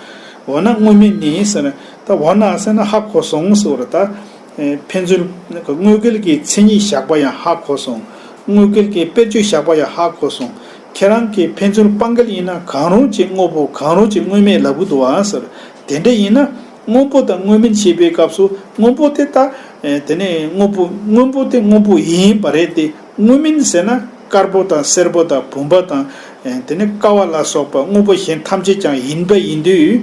འོ་ན་དངོས་མིན་ནི་ཟེར་ན། ད་འོ་ན་ཟེར་ན་ཧ་གོ་སོང་ཟེར་བ་རེད། ད་ཕན་ཚུན་དངོས་འགལ་གྱི་མཚན་ཉིད་བཞག་པ་ཡང་ཧ་གོ་སོང་། དངོས་འགལ་གྱི་དཔེར་བརྗོད་བཞག་པ་ཡང་ཧ་གོ་སོང་། ཁྱེད་རང་གིས་ཕན་ཚུན་སྤང་འགལ་ཡིན་ན་གང་རུང་གཅིག་དངོས་པོ་གང་རུང་གཅིག་དངོས་མེད་ལབ་གི་འདུག་ཨ་ཟེར། དེ་འདྲ་ཡིན་ན་སྔོན་པོ་དང་དངོས་མིན་ཞེས་པའི་སྐབས་སུ་སྔོན་པོ་དེ་ད་དེ་ནས་དངོས་པོ་སྔོན་པོ་དེ་དངོས་པོ་ཡིན་པ་རེད་དེ། དངོས་མིན་ཟེར་ན་དཀར་པོ་དང་སེར་པོ་དང་བུམ་པ་དང་དེ་ནས་ཀ་བ་ལ་སོགས་པ་དངོས་པོ་གཞན་ཐམས་ཅད་ཀྱང་ཡིན་པ་ཡིན་དུས།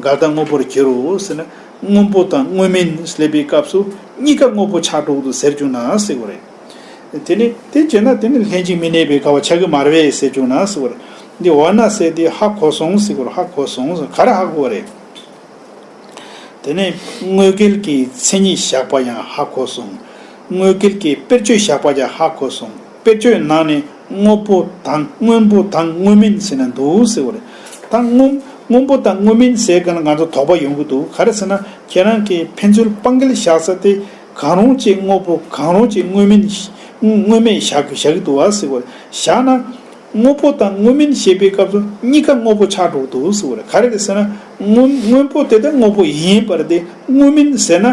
འགལ་ཟླ་དངོས་པོར་འགྱུར་རོ་ཟེར་ན། སྔོན་པོ་དང་དངོས་མིན་ལབ་པའི་སྐབས་སུ་གཉིས་ཀ་དངོས་པོ་ཆགས་འགྲོ་གི་འདུག་ཟེར་བྱུང་ན་ཟེར་བ་རེད། དེ་ནི་དེ་བྱས་ན་དེ་ནི་ལྷན་ཅིག་མི་གནས་པའི་འགལ་བ་ཆགས་ཀྱི་མ་རེད་ཟེར་བྱུང་ན་ཟེར་བ་རེད། འདི་འོ་ན་ཟེར་དེ་ཧ་གོ་སོང་ཟེར་བ་རེད། ཧ་གོ་སོང་ཟེར་ག་རེ་ཧ་གོ་བ་རེད། དེ་ནས་དངོས་འགལ་གྱི་མཚན་ཉིད་བཞག་པ་ཡང་ཧ་གོ་སོང་། དངོས་འགལ་གྱི་དཔེར་བརྗོད་བཞག་པ་ཡང་ཧ་གོ་སོང་། དཔེར་བརྗོད་ནང་ནས་སྔོན་པོ་དང་སྔོན་པོ་དང་དངོས་མིན་ཟེར་ན་འདུག་ཟེར་བ་རེད། ད་སྔོན་སྔོན་པོ་དང་དངོས་མིན་ཟེར་ག་ན་ང་ཚོ་དོགས་པ་ཡོང་གི་འདུག་ག་རེ་ཟེར་ན་ཁྱེད་རང་གིས་ཕན་ཚུན་སྤང་འགལ་བཞག་ས་དེ་གང་རུང་གཅིག་དངོས་པོ་གང་རུང་གཅིག་དངོས་མིན་དངོས་མེད་བཞག་གི་བཞག་གི་འདུག་བ་ཟེར་བ་རེད། བཞག་ན། སྔོན་པོ་དང་དངོས་མིན་ཞེས་པའི་སྐབས་སུ་གཉིས་ཀ་དངོས་པོ་ཆགས་འགྲོ་གི་འདུག་ཟེར་བ་རེད། ག་རེ་རེད་ཟེར་ན། སྔོན་སྔོན་པོ་དེ་དག་དངོས་པོ་ཡིན་པར་ཏེ་དངོས་མིན་ཟེར་ན།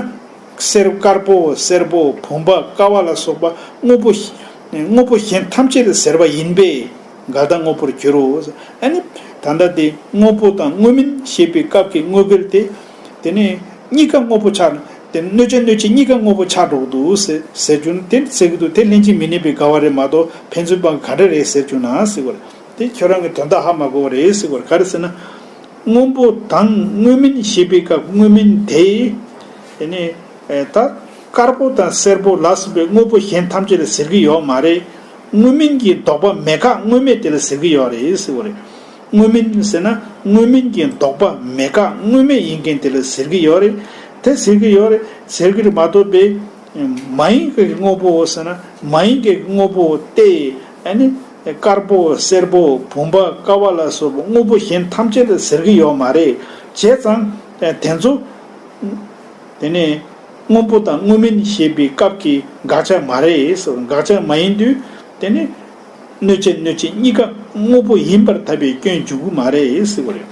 སེར་དཀར་པོ་སེར་པོ་བུམ་པ་ཀ་བ་ལ་སོགས་པ་དངོས་པོ་དངོས་པོ་གཞན་ཐམས་ཅད་ཟེར་བ་ཡིན་པས་འགལ་ཟླ་དངོས་པོར་འགྱུར་རོ། ཨ་ནི། ད་ལྟ་དེ་སྔོན་པོ་དང་དངོས་མིན་ཞེས་པའི་སྐབས་ཀྱི་དངོས་འགལ་དེ། དེ་ནས་གཉིས་ཀ་དངོས་པོ་ཆགས་ན་དེ་གནོད་བྱ་གནོད་བྱེད་གཉིས་ཀ་དངོས་པོ་ཆགས་འགྲོ་གི་འདུག་ཟེར་ཟེར་རྒྱུ་ནི་དེ་ཟེར་གི་འདུག་དེ་ལྷན་ཅིག་མི་གནས་པའི་འགལ་བ་རེད་མ་གཏོགས་ཕན་ཚུན་སྤང་ག་འདྲ་རེད་ཟེར་རྒྱུ་ན་ཟེར་བ་རེད། དེ་ཁྱོད་རང་གི་དོན་དག་ཧ་མ་གོ་བ་རེད་ཟེར་བ་རེད། ག་རེ་ཟེར་ན། སྔོན་པོ་དང་དངོས་མིན་ཞེས་པའི་སྐབས་དངོས་མིན་དེ། དེ་ནས་ད་དཀར་པོ་དང་སེར་པོ་ལ་སོགས་པའི་དངོས་པོ་གཞན་ཐམས་ཅད་ལ་ཟེར་གི་ཡོད་མ་རེད། དངོས་མིན་གྱི་ལྡོག་པ་མེད་དགག་དངོས་མེད་དེ་ལ་ཟེར་གི་ཡོད་རེད་ཟེར་བ་རེད། དངོས་མིན་ཟེར་ན་དངོས་མིན་གྱི་ལྡོག་པ་མེད་དགག་དངོས་མེད་ཡིན་མཁན་དེ་ལ་ཟེར་གྱི་ཡོད་རེད། དེ་ཟེར་གྱི་ཡོད་རེད་ཟེར་གྱི་རེད་མ་གཏོགས་པའི། མ་ཡིན་གྱི་དངོས་པོ་ཟེར་ན་མ་ཡིན་གྱི་དངོས་པོ་སྟེ། ཨ་ནི། དཀར་པོ་སེར་པོ་བུམ་པ་ཀ་བ་ལ་སོགས་པ་དངོས་པོ་གཞན་ཐམས་ཅད་ལ་ཟེར་གྱི་ཡོད་མ་རེད། བྱས་ཙང་དེ་ཚོ། དེ་ནས་སྔོན་པོ་དང་དངོས་མིན་ཞེས་པའི་སྐབས་ཀྱི་དགག་བྱ་མ་རེད་ཟེར། དགག་བྱ་མ་ཡིན་དུས་དེ་ནི་གནོད་བྱེད་གནོད་བྱེད་གཉིས་ཀ་དངོས་པོ་ཡིན་པར་ཐལ་བའི་སྐྱོན་འཇུག་གི་མ་རེད་ཟེར་བ་རེད།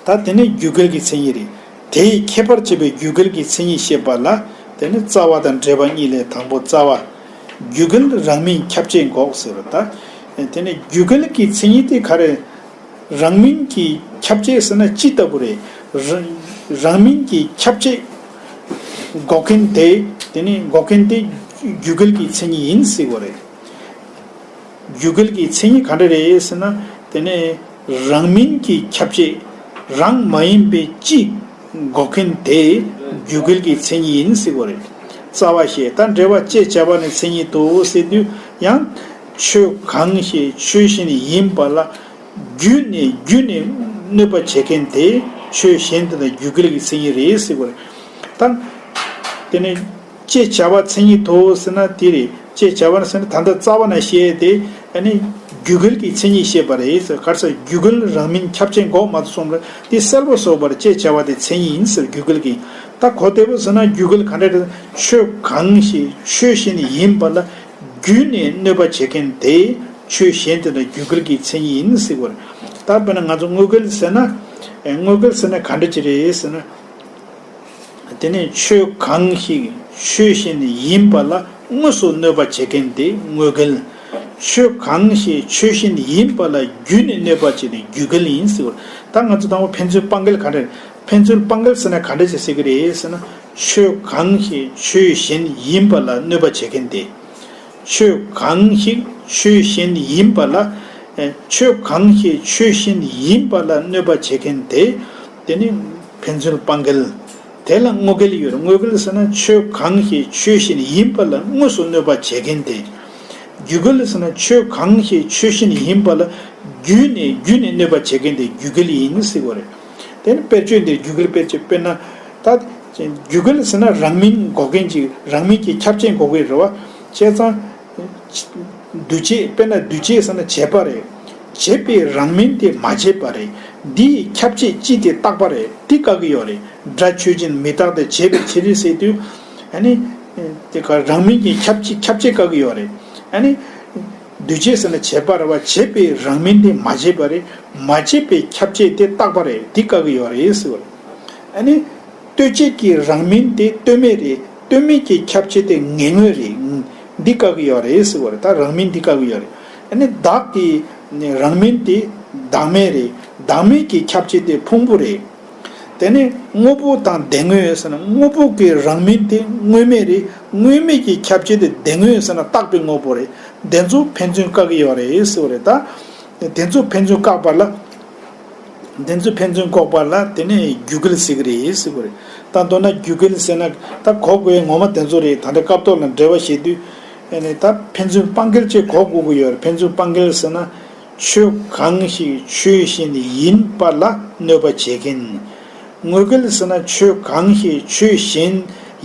ད་དེ་ནི་རྒྱུད་འགལ་གྱི་མཚན་ཉིད་རེད། དེའི་ཁྱད་པར་བྱེད་པའི་རྒྱུད་འགལ་གྱི་མཚན་ཉིད་བཤད་པ་ལ་དེ་ནི་རྩ་བ་དང་འགྲེལ་པ་གཉིས་ལས་དང་པོ་རྩ་བ། རྒྱུད་འགལ་རང་མིན་ཁྱབ་བྱེད་འགོག་ཟེར་བ་ད། དེ་ནི་རྒྱུད་འགལ་གྱི་མཚན་ཉིད་དེ་ག་རེ། རང་མིན་གྱི་ཁྱབ་བྱེད་ཟེར་ན་ཅི་ལྟ་བུ་རེད། རང་རང་མིན་གྱི་ཁྱབ་བྱེད་འགོག་མཁན་དེ། དེ་ནི་འགོག་མཁན་དེ་རྒྱུད་འགལ་གྱི་མཚན་ཉིད་ཡིན་ཟེར་བ་རེད། རྒྱུད་འགལ་གྱི་མཚན་ཉིད་ག་འདྲ་རེད་ཟེར་ན། དེ་ནི་རང་མིན་གྱི་ཁྱབ་བྱེད་རང་མ་ཡིན་པའི་སྤྱི་འགོག་མཁན་དེ་རྒྱུད་འགལ་གྱི་མཚན་ཉིད་ཡིན་ཟེར་བ་རེད། རྩ་བ་ཞེས་ད་འགྲེལ་པ་ཅེས་བྱ་བ་ནི་མཚན་ཉིད་དོ་ཟེར་དུས་ཡང་། ཆོས་གང་ཞིག་ཆོས་གཞན་ཡིན་པ་ལ། རྒྱུད་ནས་རྒྱུད་ནས་གནོད་པ་བྱེད་མཁན་དེ་ཆོས་གཞན་དེ་ལ་རྒྱུད་འགལ་གྱི་མཚན་ཉིད་རེད་ཟེར་བ་རེད། ད། དེ་ནས་ཅེས་བྱ་བ་མཚན་ཉིད་དོ་ཟེར་ན་དེ་རེད། ཅེས་བྱ་བ་ཟེར་ན་ད་ལྟ་རྩ་བ་ན་བཤད་དེ་ཨ་ནི་རྒྱུད་འགལ་གྱི་མཚན་ཉིད་བཤད་པ་རེད་ཟེར། ག་རེ་ཟེར་རྒྱུད་འགལ་རང་མིན་ཁྱབ་བྱེད་འགོག་མ་གཏོགས་གསུངས་པ་དེ་གསལ་པོ་བཟོ་བར་ཅེས་བྱ་བ་དེ་མཚན་ཉིད་ཡིན་ཟེར་རྒྱུད་འགལ་གྱི། ད་གོ་བདེ་པོ་ཟེར་ན་རྒྱུད་འགལ་ག་འདྲ་རེད། ཆོས་གང་ཞིག་ཆོས་གཞན་ཡིན་པ་ལ། རྒྱུད་ནས་གནོད་པ་བྱེད་མཁན་དེ་ཆོས་གཞན་དེ་ལ་རྒྱུད་འགལ་གྱི་མཚན་ཉིད་ཡིན་ཟེར་བ་རེད། ད་དཔེར་ན་ང་ཚོ་དངོས་འགལ་ཟེར་ན། ཨེ་དངོས་འགལ་ཟེར་ན་ག་འདྲ་ཅིག་རེད་ཟེར་ན། དེ་ནས་ཆོས་གང་ཞིག་ཆོས་གཞན་ཡིན་པ་ལ་དངོས་སུ་གནོད་པ་བྱེད་མཁན་དེ་དངོས་འགལ། ཆོས་གང་ཞིག་ཆོས་གཞན་ཡིན་པ་ལ་རྒྱུད་ནས་གནོད་པ་བྱེད་དེ་རྒྱུད་འགལ་ཡིན་ཟེར་བ་རེད། ད་ང་ཚོ་དང་པོ་ཕན་ཚུན་སྤང་འགལ་ག་འདྲ་རེད། ཕན་ཚུན་སྤང་འགལ་ཟེར་ན་ག་འདྲ་ཅིག་ཟེར་གི་རེད་ཟེར་ན། ཆོས་གང་ཞིག་ཆོས་གཞན་ཡིན་པ་ལ་གནོད་པ་བྱེད་མཁན་དེ། ཆོས་གང་ཞིག་ཆོས་གཞན་ཡིན་པ་ལ། ཨེ་ཆོས་གང་ཞིག་ཆོས་གཞན་ཡིན་པ་ལ་གནོད་པ་བྱེད་མཁན་དེ། དེ་ནི་ཕན་ཚུན་སྤང་འགལ། དེ་ལ་དངོས་འགལ་ཡོད་རེད། དངོས་འགལ་ཟེར་ན་ཆོས་གང་ཞིག་ཆོས་གཞན་ཡིན་པ་ལ་དངོས་སུ་གནོད་པ་བྱེད་མཁན་དེ། རྒྱུད་འགལ་ཟེར་ན་ཆོས་གང་ཞིག་ཆོས་གཞན་ཡིན་པ་ལ་རྒྱུད་ནས་རྒྱུད་ནས་གནོད་པ་བྱེད་མཁན་དེ་རྒྱུད་འགལ་ཡིན་ཟེར་བ་རེད། དེ་ནི་དཔེར་བརྗོད་འདིར་རྒྱུད་འགལ་དཔེར་བརྗོད་དཔེར་ན། ད་རྒྱུད་འགལ་ཟེར་ན་རང་མིན་འགོག་མཁན་ཅིག་རང་མིན་གྱི་ཁྱབ་བྱེད་འགོག་གི་རེད་བ། བྱས་ཙང་། འདུ་བྱེད་དཔེར་ན་འདུ་བྱེད་ཟེར་ན་བྱེད་པ་རེད། བྱེད་པའི་རང་མིན་དེ་མ་བྱས་པ་རེད། འདིའི་ཁྱབ་བྱེད་སྤྱི་དེ་རྟག་པ་རེད། དེ་བཀག་གི་ཡོད་རེད། སྒྲ་ཆོས་ཅན་མི་རྟག་སྟེ་བྱས་པའི་ཕྱིར་ཟེར་དུས། ཨ་ནི། དེ་ག་རང་མིན་གྱི་ཁྱབ་བྱེད་ཁྱབ་བྱེད་བཀག་གི་ཡོད་རེད། ཨ་ནི། འདུ་བྱེད་ཟེར་ན་བྱེད་པ་རེད་བ། བྱེད་པའི་རང་མིན་དེ་མ་བྱས་པ་རེད། མ་བྱས་པའི་ཁྱབ་བྱེད་དེ་རྟག་པ་རེད། དེ་བཀག་གི་ཡོད་རེད་ཟེར་བ་རེད། ཨ་ནི་ལྟོས་བཅས་ཀྱི་རང་མིང་དེ་ལྟོས་མེད་རེད། ལྟོས་མེད་ཀྱི་ཁྱབ་བྱེད་དེ་ངེས་དངོས་རེད། འདི་བཀག་གི་ཡོད་རེད་ཟེར་བ་རེད། ད་རང་མིང་འདི་བཀག་གི་ཡོད་རེད། ཨ་ནི་བདག་གི་རང་མིང་དེ་བདག་མེད་རེད། བདག་མེད་ཀྱི་ཁྱབ་བྱེད་དེ་ཕུང་པོ་རེད། དེ་ནས་དངོས་པོ་དང་བདེན་དངོས་ཟེར་ན། དངོས་པོ་གི་རང་མིང་དེ་དངོས་མེད་རེད། དངོས་མེད་ཀྱི་ཁྱབ་བྱེད་དེ་བདེན་དངོས་ཟེར་ན། རྟག་པའི་དངོས་པོ་རེད། དེ་ཚོ་ཕན་ཚུན་བཀག་གི་ཡོད་རེད་ཟེར་བ་རེད། ད་དེ་ཚོ་ཕན་ཚུན་བཀག་པ་ལ། དེ་ཚོ་ཕན་ཚུན་བཀག་པ་ལ་དེ་ནས་རྒྱུ་འགལ་ཟེར་གི་རེད་ཟེར་བ་རེད། ད་མདོར་ན་རྒྱུ་འགལ་ཟེར་ན་ད་གོ་དགོས་ངོ་མ་དེ་ཚོ་རེད། ད་ལྟ་སྐབས་ཐོག་ལ་འགྲེལ་བ་བཤད་དུས། ཨ་ནི་ད་ཕན་ཚུན་སྤང་འགལ་བཅས་གོ་དགོས་ཀྱི་ཡོད་རེད། ཕན་ཚུན་སྤང་འགལ་ཟེར་ན། ཆོས་གང་ཞིག་ཆོས་གཞན་ཡིན་པ་ལ་གནོད་པ་བྱེད་མཁན། དངོས་འགལ་ཟེར་ན། ཆོས་གང་ཞིག་ཆོས་གཞན་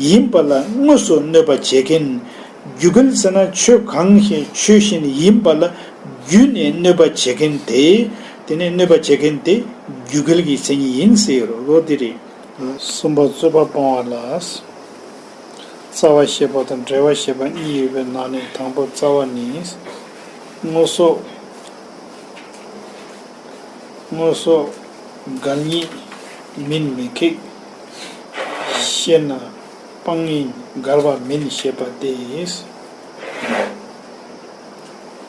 ཡིན་པ་ལ་དངོས་སུ་གནོད་པ་བྱེད་མཁན། རྒྱུ་འགལ་ཟེར་ན། ཆོས་གང་ཞིག་ཆོས་གཞན་ཡིན་པ་ལ་བརྒྱུད་ནས་གནོད་པ་བྱེད་མཁན་དེ། དེ་ནས་གནོད་པ་བྱེད་མཁན་དེ་རྒྱུ་འགལ་གྱི་མཚན་ཉིད་ཡིན་ཟེར་རོ། དེ་རེད། གསུམ་པ་རྩོད་པ་སྤང་བ་ལ། རྩ་བ་བཤད་པ་དང་འབྲེལ་བ་བཤད་པ་གཉིས་ཡོད་པའི་ནང་ནས། དང་པོ་རྩ་བ་ནི། དངོས་སོགས། དངོས་སོགས་འགལ་ཉིད་མིན་མི་ཁེགས་ཤེ་ན། སྤང་ཡིན་འགལ་བ་མིན་ཞེས་པ་སྟེ།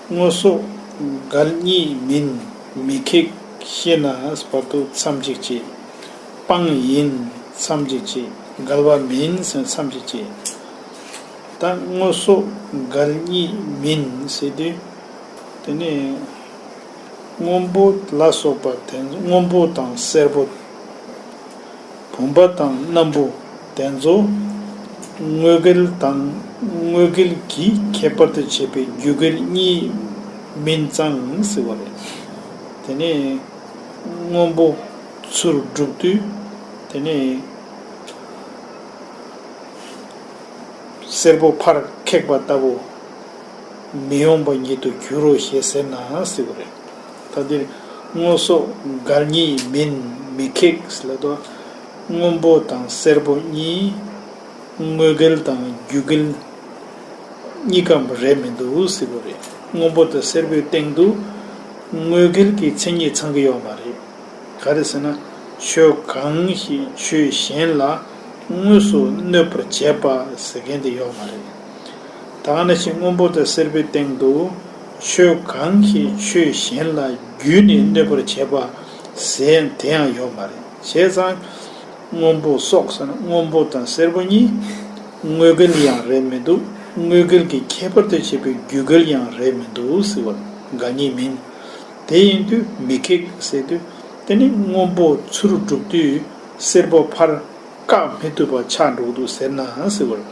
དངོས་སོགས་འགལ་ཉིད་མིན་མི་ཁེགས་ཤེ་ན་བར་དུ་མཚམས་གཅིག་བྱས། སྤང་ཡིན་མཚམས་གཅིག་བྱས། འགལ་བ་མིན་ཟེར་མཚམས་གཅིག་བྱས། ད་དངོས་སོགས་འགལ་ཉིད་མིན་ཟེར་དུས། དེ་ནས་སྔོན་པོ་ལ་སོགས་པ་དེ། སྔོན་པོ་དང་སེར་པོ། བུམ་པ་དང་སྣམ་བུ་དེ་ཚོ་དངོས་འགལ་དང་དངོས་འགལ་གྱི་ཁྱད་པར་དུ་བྱས་པའི་རྒྱུ་འགལ་གཉིས་མིན་ཙང་ཟེར་བ་རེད། དེ་ནས་སྔོན་པོ་ཚུར་སྒྲུབ་དུས། དེ་ནས་སེར་པོ་ཕར་ཁེགས་པ་ལྟ་བུ་མི་ཡོང་བ་ཉིད་དུ་འགྱུར་རོ་ཞེས་ཟེར་ན་ཟེར་བ་རེད། ད་འདིར་དངོས་སོགས་འགལ་ཉིད་མིན་མི་ཁེགས་ལབ་དུས། སྔོན་པོ་དང་སེར་པོ་གཉིས་དངོས་འགལ་དང་རྒྱུ་འགལ་གཉིས་ཀ་རེད་མི་འདུག་ཟེར་བ་རེད། སྔོན་པོ་དང་སེར་པོའི་སྟེང་དུ་དངོས་འགལ་གྱི་མཚན་ཉིད་ཚང་གི་ཡོད་མ་རེད། ག་རེ་ཟེར་ན། ཆོས་གང་ཞིག་ཆོས་གཞན་ལ་དངོས་སུ་གནོད་པར་བྱེད་པ་ཟེར་མཁན་དེ་ཡོད་མ་རེད། ད་ག་ནང་བཞིན་སྔོན་པོ་དང་སེར་པོའི་སྟེང་དུ་ཆོས་གང་ཞིག་ཆོས་གཞན་ལ་བརྒྱུད་ནས་གནོད་པར་བྱེད་པ་ཟེར་དེ་ཡང་ཡོད་མ་རེད། བྱས་ཙང་སྔོན་པོ་སོགས་ཟེར་ན། སྔོན་པོ་དང་སེར་པོ་གཉིས་དངོས་འགལ་ཡང་རེད་མི་འདུག་དངོས་འགལ་གྱི་ཁྱད་པར་དུ་བྱས་པའི་རྒྱུ་འགལ་ཡང་རེད་མི་འདུག་ཟེར་བ། འགལ་ཉིད་མིན། དེ་ཡིན་དུས་མི་ཁེགས་ཟེར་དུས། དེ་ནི་སྔོན་པོ་ཚུར་སྒྲུབ་དུས་སེར་པོ་ཕར་བཀག་མི་ཐུབ་པ་ཆགས་འགྲོ་གི་འདུག་ཟེར་ན་ཟེར་བ་རེད།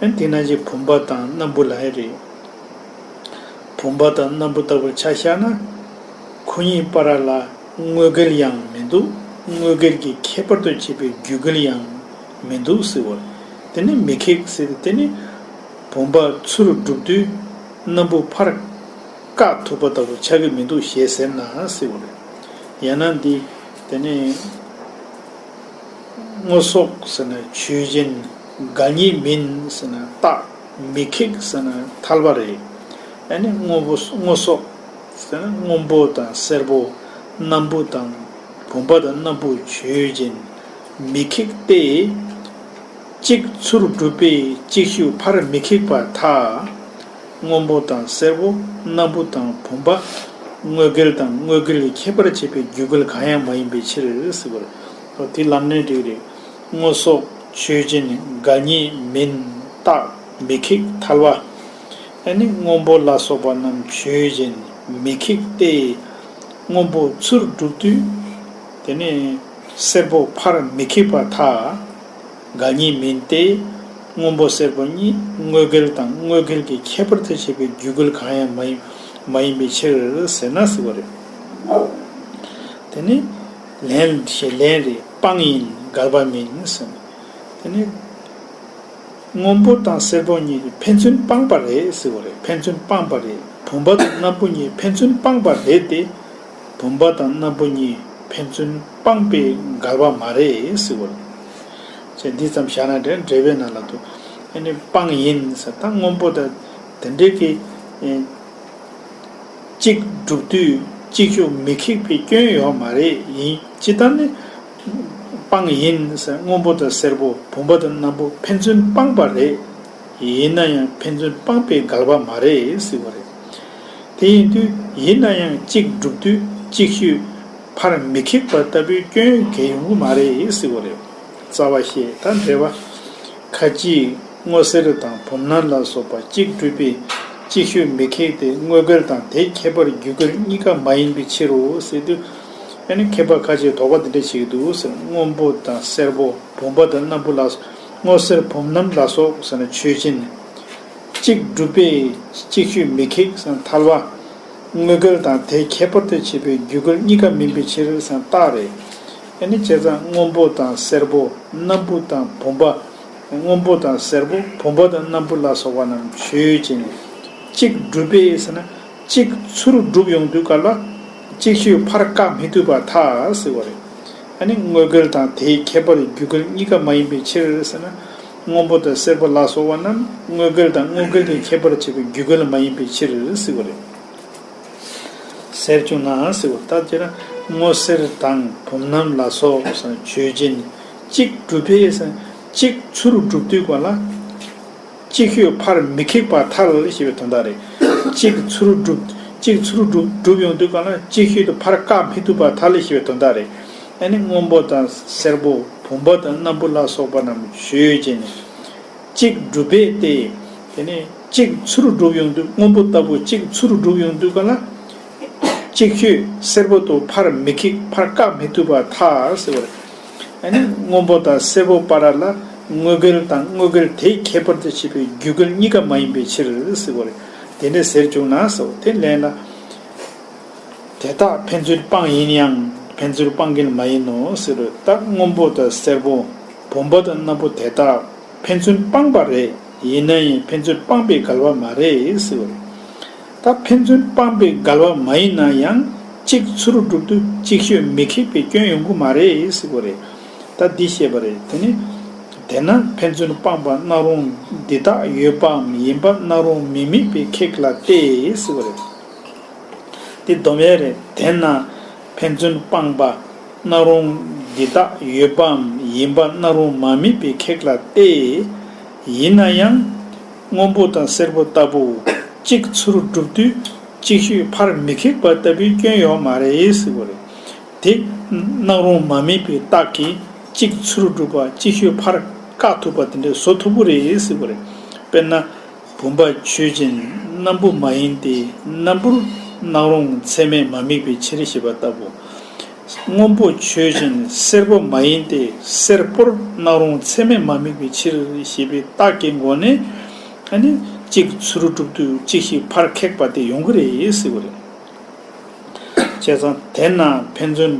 ཨ་ནི་དེ་ནང་བཞིན་བུམ་པ་དང་སྣམ་བུ་ལ་ཡང་རེད། བུམ་པ་དང་སྣམ་བུ་ལྟ་བུར་ཆ་བཞག་ན། ཁོ་གཉིས་བར་ལ་དངོས་འགལ་ཡང་མི་འདུག་དངོས་འགལ་གྱི་ཁྱད་པར་དུ་བྱས་པའི་རྒྱུ་འགལ་ཡང་མི་འདུག་ཟེར་བ་རེད། དེ་ནི་མི་ཁེགས་ཟེར་དུས། དེ་ནི་བུམ་པ་ཚུར་སྒྲུབ་དུས་སྣམ་བུ་ཕར་བཀག་ཐུབ་པ་ལྟ་བུ་ཆགས་ཀྱི་མི་འདུག་ཞེས་ཟེར་ན་ཟེར་བ་རེད། ཡང་ན་འདི། དེ་ནས་དངོས་སོགས་ཟེར་ན་ཆོས་ཅན། འགལ་ཉིད་མིན་ཟེར་ན་རྟག་མི་ཁེགས་ཟེར་ན་ཐལ་བ་རེད། ཨ་ནི་དངོས་པོ་དངོས་སོགས་ཟེར་ན་སྔོན་པོ་དང་སེར་པོ། སྣམ་བུ་དང་། བུམ་པ་དང་སྣམ་བུ་ཆོས་ཅན། མི་ཁེགས་ཏེ། གཅིག་ཚུར་སྒྲུབ་པས་གཅིག་ཤུགས་ཕར་མི་ཁེགས་པར་ཐལ། སྔོན་པོ་དང་སེར་པོ། སྣམ་བུ་དང་བུམ་པ། དངོས་འགལ་དང་དངོས་འགལ་གྱི་ཁྱད་པར་བྱེད་པའི་རྒྱུ་འགལ་གང་ཡང་མ་ཡིན་པའི་ཕྱིར་ཟེར་བ་རེད། དེ་ལམ་ནས་འགྲིག་རེད། དངོས་སོགས་ཆོས་ཅན། འགལ་ཉིད་མིན། རྟག་མི་ཁེགས་ཐལ་བ། ཨ་ནི་སྔོན་པོ་ལ་སོགས་པ་རྣམས་ཆོས་ཅན། མི་ཁེགས་ཏེ། སྔོན་པོ་ཚུར་སྒྲུབ་དུས། དེ་ནས་སེར་པོ་ཕར་མི་ཁེགས་པར་ཐལ། འགལ་ཉིད་མིན་ཏེ། སྔོན་པོ་སེར་པོ་གཉིས་དངོས་འགལ་དང་དངོས་འགལ་གྱི་ཁྱད་པར་དུ་བྱས་པའི་རྒྱུ་འགལ་གང་ཡང་མ་ཡིན་མ་ཡིན་པའི་ཕྱིར་ཟེར་ན་ཟེར་བ་རེད། དེ་ནི་ལན་ཞེས་ལན་རེད། སྤང་ཡིན་འགལ་བ་མིན་ཟེར། དེ་ནི་སྔོན་པོ་དང་སེར་པོ་གཉིས་ཕན་ཚུན་སྤངས་པ་རེད་ཟེར་བ་རེད། ཕན་ཚུན་སྤངས་པ་རེད། བུམ་པ་དང་སྣམ་བུ་གཉིས་ཕན་ཚུན་སྤངས་པ་རེད་དེ། བུམ་པ་དང་སྣམ་བུ་གཉིས་ཕན་ཚུན་སྤངས་པས་འགལ་བ་མ་རེད་ཟེར་བ་རེད། ཅེས་འདི་ཙམ་བཞག་ན་འདྲ། འགྲེལ་པའི་ནང་ལ་འདུག་ཨ་ནི་སྤང་ཡིན་ཟེར། ད་སྔོན་པོ་དང་དེ་འདྲའི་གི་ཨེ་གཅིག་སྒྲུབ་དུས་གཅིག་ཤུགས་མི་ཁེགས་པའི་སྐྱོན་ཡོད་མ་རེད། ཡིན་ཅི་ལྟར་ནི་ སྤངས་ཡིན་ཟེར། སྔོན་པོ་དང་སེར་པོ་བུམ་པ་དང་སྣམ་བུ་ཕན་ཚུན་སྤངས་པ་རེད། ཡིན་ན་ཡང་ཕན་ཚུན་སྤངས་པའི་འགལ་བ་མ་རེད་ཟེར་བ་རེད། དེ་ཡིན་དུས་ཡིན་ན་ཡང་གཅིག་སྒྲུབ་དུས་གཅིག་ཤོས་ཕར་མི་ཁེགས་པ་ལྟ་བུའི་སྐྱོན་གལ་ཡོང་གི་མ་རེད་ཟེར་བ་རེད། རྩ་བ་ཤེས་ད་འགྲེལ་བ། ཁ་ཅིག་སྔོ་སེར་དང་བུམ་སྣམ་ལ་སོགས་པ་གཅིག་སྒྲུབ་པས་གཅིག་ཤོས་མི་ཁེགས་ཏེ། དངོས་འགལ་དང་དེའི་ཁྱད་པར་རྒྱུ་འགལ་གཉིས་ཀ་མ་ཡིན་པའི་ཕྱིར་རོ་ཟེར་དུས། ཨ་ནི་མཁས་པ་ཁ་ཅིག་དོགས་པ་འདི་འདྲ་བྱེད་ཀྱི་འདུག་ཟེར། སྔོན་པོ་དང་སེར་པོ་བུམ་པ་དང་སྣམ་བུ་ལ་སོགས། སྔོ་སེར་བུམ་སྣམ་ལ་སོགས་ཟེར་ན་ཆོས་ཅན། གཅིག་སྒྲུབ་པས་གཅིག་ཤོས་མི་ཁེགས་ཟེར་ན་ཐལ་བ། དངོས་འགལ་དང་དེའི་ཁྱད་པར་དུ་བྱས་པའི་རྒྱུ་འགལ་གཉིས་ཀ་མིན་པའི་ཕྱིར་ཟེར་ན་རྟགས་རེད། ཨ་ནི་བྱས་ཙང་སྔོན་པོ་དང་སེར་པོ་སྣམ་བུ་དང་བུམ་པ། སྔོན་པོ་དང་སེར་པོ་བུམ་པ་དང་སྣམ་བུ་ལ་སོགས་པ་རྣམས་ཆོས་ཅན། གཅིག་སྒྲུབ་པས་ཟེར་ན་གཅིག་ཚུར་སྒྲུབ་ཡོང་དུས་སྐབས་ལ་གཅིག་ཤོས་ཕར་བཀག་མི་ཐུབ་པར་ཐལ་ཟེར་བ་རེད། ཨ་ནི་དངོས་འགལ་དང་དེའི་ཁྱད་པར་རྒྱུ་འགལ་གཉིས་ཀ་མ་ཡིན་པའི་ཕྱིར་ཟེར་ན། སྔོན་པོ་དང་སེར་པོ་ལ་སོགས་པ་རྣམས་དངོས་འགལ་དང་དངོས་འགལ་གྱི་ཁྱད་པར་བྱེད་པའི་རྒྱུ་འགལ་མ་ཡིན་པའི་ཕྱིར་ཟེར་བ་རེད། ཟེར་བྱུང་ན་ཟེར་བ། ད་དཔེར་ན་སྔོ་སེར་དང་བུམ་སྣམ་ལ་སོགས་ཆོས་ཅན། གཅིག་སྒྲུབ་པས་ཟེར། གཅིག་ཚུར་སྒྲུབ་དུས་སྐབས་ལ་གཅིག་ཤོས་ཕར་མི་ཁེགས་པར་ཐལ་ཞེས་པའི་དོན་དག་རེད། གཅིག་ཚུར་སྒྲུབ། གཅིག་ཚུར་སྒྲུབ་སྒྲུབ་ཡོང་དུས་སྐབས་ལ་གཅིག་ཤོས་དེ་ཕར་བཀག་མི་ཐུབ་པར་ཐལ་ཞེས་པའི་དོན་དག་རེད། ཨ་ནི་སྔོན་པོ་དང་སེར་པོ་བུམ་པ་དང་སྣམ་བུ་ལ་སོགས་པ་རྣམས་ཆོས་ཅན། གཅིག་སྒྲུབ་པས་ཏེ། དེ་ནས་གཅིག་ཚུར་སྒྲུབ་ཡོང་དུས། སྔོན་པོ་ལྟ་བུ་གཅིག་ཚུར་སྒྲུབ་ཡོང་དུས་སྐབས་ལ། གཅིག་ཤོས་སེར་པོ་དེ་ཕར་མི་ཁེགས། ཕར་བཀག་མི་ཐུབ་པར་ཐལ་ཟེར་བ་རེད། ཨ་ནི་སྔོན་པོ་དང་སེར་པོ་བར་ལ་དངོས་འགལ་དང་དངོས་འགལ་དེའི་ཁྱད་པར་དུ་བྱས་པའི་རྒྱུ་འགལ་གཉིས་ཀ་མ་ཡིན་པའི་ཕྱིར་ཟེར་བ་རེད། དེ་འདྲ་ཟེར་བྱུང་ན་ཟེར་བ་དེ་ལན་ལ། དེ་དག་ཕན་ཚུན་སྤངས་ཡིན་ཡང་ཕན་ཚུན་སྤངས་འགལ་མ་ཡིན་ནོ་ཟེར་རོ། ད་སྔོན་པོ་དང་སེར་པོ་བུམ་པ་དང་སྣམ་བུ་དེ་དག་ཕན་ཚུན་སྤངས་པ་རེད། ཡིན་ན་ཡང་ཕན་ཚུན་སྤངས་པའི་འགལ་བ་མ་རེད་ཟེར་བ་རེད། ད་ཕན་ཚུན་སྤངས་པའི་འགལ་བ་མ་ཡིན་ན་ཡང་གཅིག་ཚུར་སྒྲུབ་དུས་གཅིག་ཤོས་མི་ཁེགས་པའི་སྐྱོན་ཡོང་གི་མ་རེད་ཟེར་བ་རེད། ད་འདི་བཤད་པ་རེད། དེ་ནི། དེས་ན་ཕན་ཚུན་སྤངས་པ་སྣང་རུང་འདི་དག་ཡོད་པའམ་ཡིན་པ་སྣང་རུང་མི་དམིགས་པའི་ཁེགས་ལ་སྟེ་ཟེར་བ་རེད། འདི་སྡོམ་ཡས་རེད། དེས་ན་ཕན་ཚུན་སྤངས་པ་སྣང་རུང་འདི་དག་ཡོད་པའམ་ཡིན་པ་སྣང་རུང་མ་དམིགས་པའི་ཁེགས་ལ་སྟེ། ཡིན་ན་ཡང་སྔོན་པོ་དང་སེར་པོ་ལྟ་བུ་གཅིག་ཚུར་སྒྲུབ་དུས་གཅིག་ཤོས་ཕར་མི་ཁེགས་པ་ལྟ་བུའི་སྐྱོན་ཡོད་མ་རེད་ཟེར་བ་རེད། དེ་སྣང་རུང་མ་དམིགས་པའི་རྟགས་ཀྱིས་གཅིག་ཚུར་སྒྲུབ་པ་གཅིག་ཤོས་ཕར་བཀག་ཐུབ་པ་དེ་འདྲ་བཟོ་ཐུབ་ཀྱི་རེད་ཟེར་བ་རེད། དཔེར་ན། བུམ་པ་ཆོས་ཅན། སྣམ་བུ་མ་ཡིན་ཏེ། སྣམ་བུར་སྣང་རུང་ཚད་མས་མ་དམིགས་པའི་ཕྱིར་ཞེས་པ་ལྟ་བུ། སྔོན་པོ་ཆོས་ཅན། སེར་པོ་མ་ཡིན་ཏེ། སེར་པོར་སྣང་རུང་ཚད་མས་མ་དམིགས་པའི་ཕྱིར་ཞེས་པའི་རྟགས་ཀྱི་སྒོ་ནས། ཨ་ནི་གཅིག་ཚུར་སྒྲུབ་དུས་གཅིག་ཤོས་ཕར་ཁེགས་པ་དེ་ཡོང་གི་རེད་ཟེར་བ་རེད། བྱས་ཙང་དེས་ན་ཕན་ཚུན་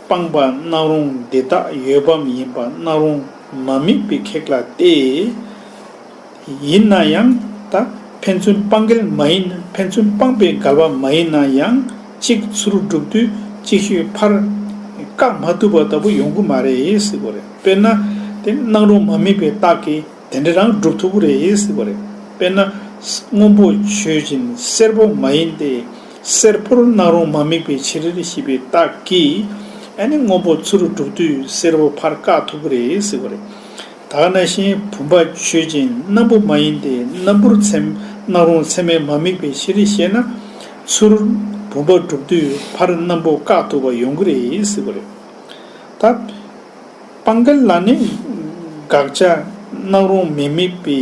སྤངས་པ་སྣང་རུང་འདི་དག་ཡོད་པའམ་ཡིན་པ་སྣང་རུང་མ་དམིགས་པའི་ཁེགས་ལ་སྟེ། ཡིན་ན་ཡང་ད་ཕན་ཚུན་སྤངས་འགལ་མ་ཡིན། ཕན་ཚུན་སྤངས་པའི་འགལ་བ་མ་ཡིན་ན་ཡང་གཅིག་ཚུར་སྒྲུབ་དུས་གཅིག་ཤོས་ཕར་བཀག་མ་ཐུབ་པ་ལྟ་བུ་ཡོང་གི་མ་རེད་ཟེར་བ་རེད། དཔེར་ན་དེ་སྣང་རུང་མ་དམིགས་པའི་རྟགས་ཀྱིས། དེ་འདྲ་རང་སྒྲུབ་ཐུབ་ཀྱི་རེད་ཟེར་བ་རེད། དཔེར་ན། སྔོན་པོ་ཆོས་ཅན། སེར་པོ་མ་ཡིན་ཏེ། སེར་པོར་སྣང་རུང་མ་དམིགས་པའི་ཕྱིར་ཞེས་པའི་རྟགས་ཀྱིས། ཨ་ནི་སྔོན་པོ་ཚུར་སྒྲུབ་དུས་སེར་པོ་ཕར་བཀག་ཐུབ་ཀྱི་རེད་ཟེར་བ་རེད། ད་ག་ནང་བཞིན་བུམ་པ་ཆོས་ཅན། སྣམ་བུ་མ་ཡིན་ཏེ། སྣམ་བུར་ཚད། སྣང་རུང་ཚད་མས་མ་དམིགས་པའི་ཕྱིར་ཞེ་ན། ཚུར་བུམ་པ་སྒྲུབ་དུས་ཕར་སྣམ་བུ་བཀག་ཐུབ་པ་ཡོང་གི་རེད་ཟེར་བ་རེད། ད། སྤངས་འགལ་ལ་ནི་དགག་བྱ་སྣང་རུང་མི་དམིགས་པའི་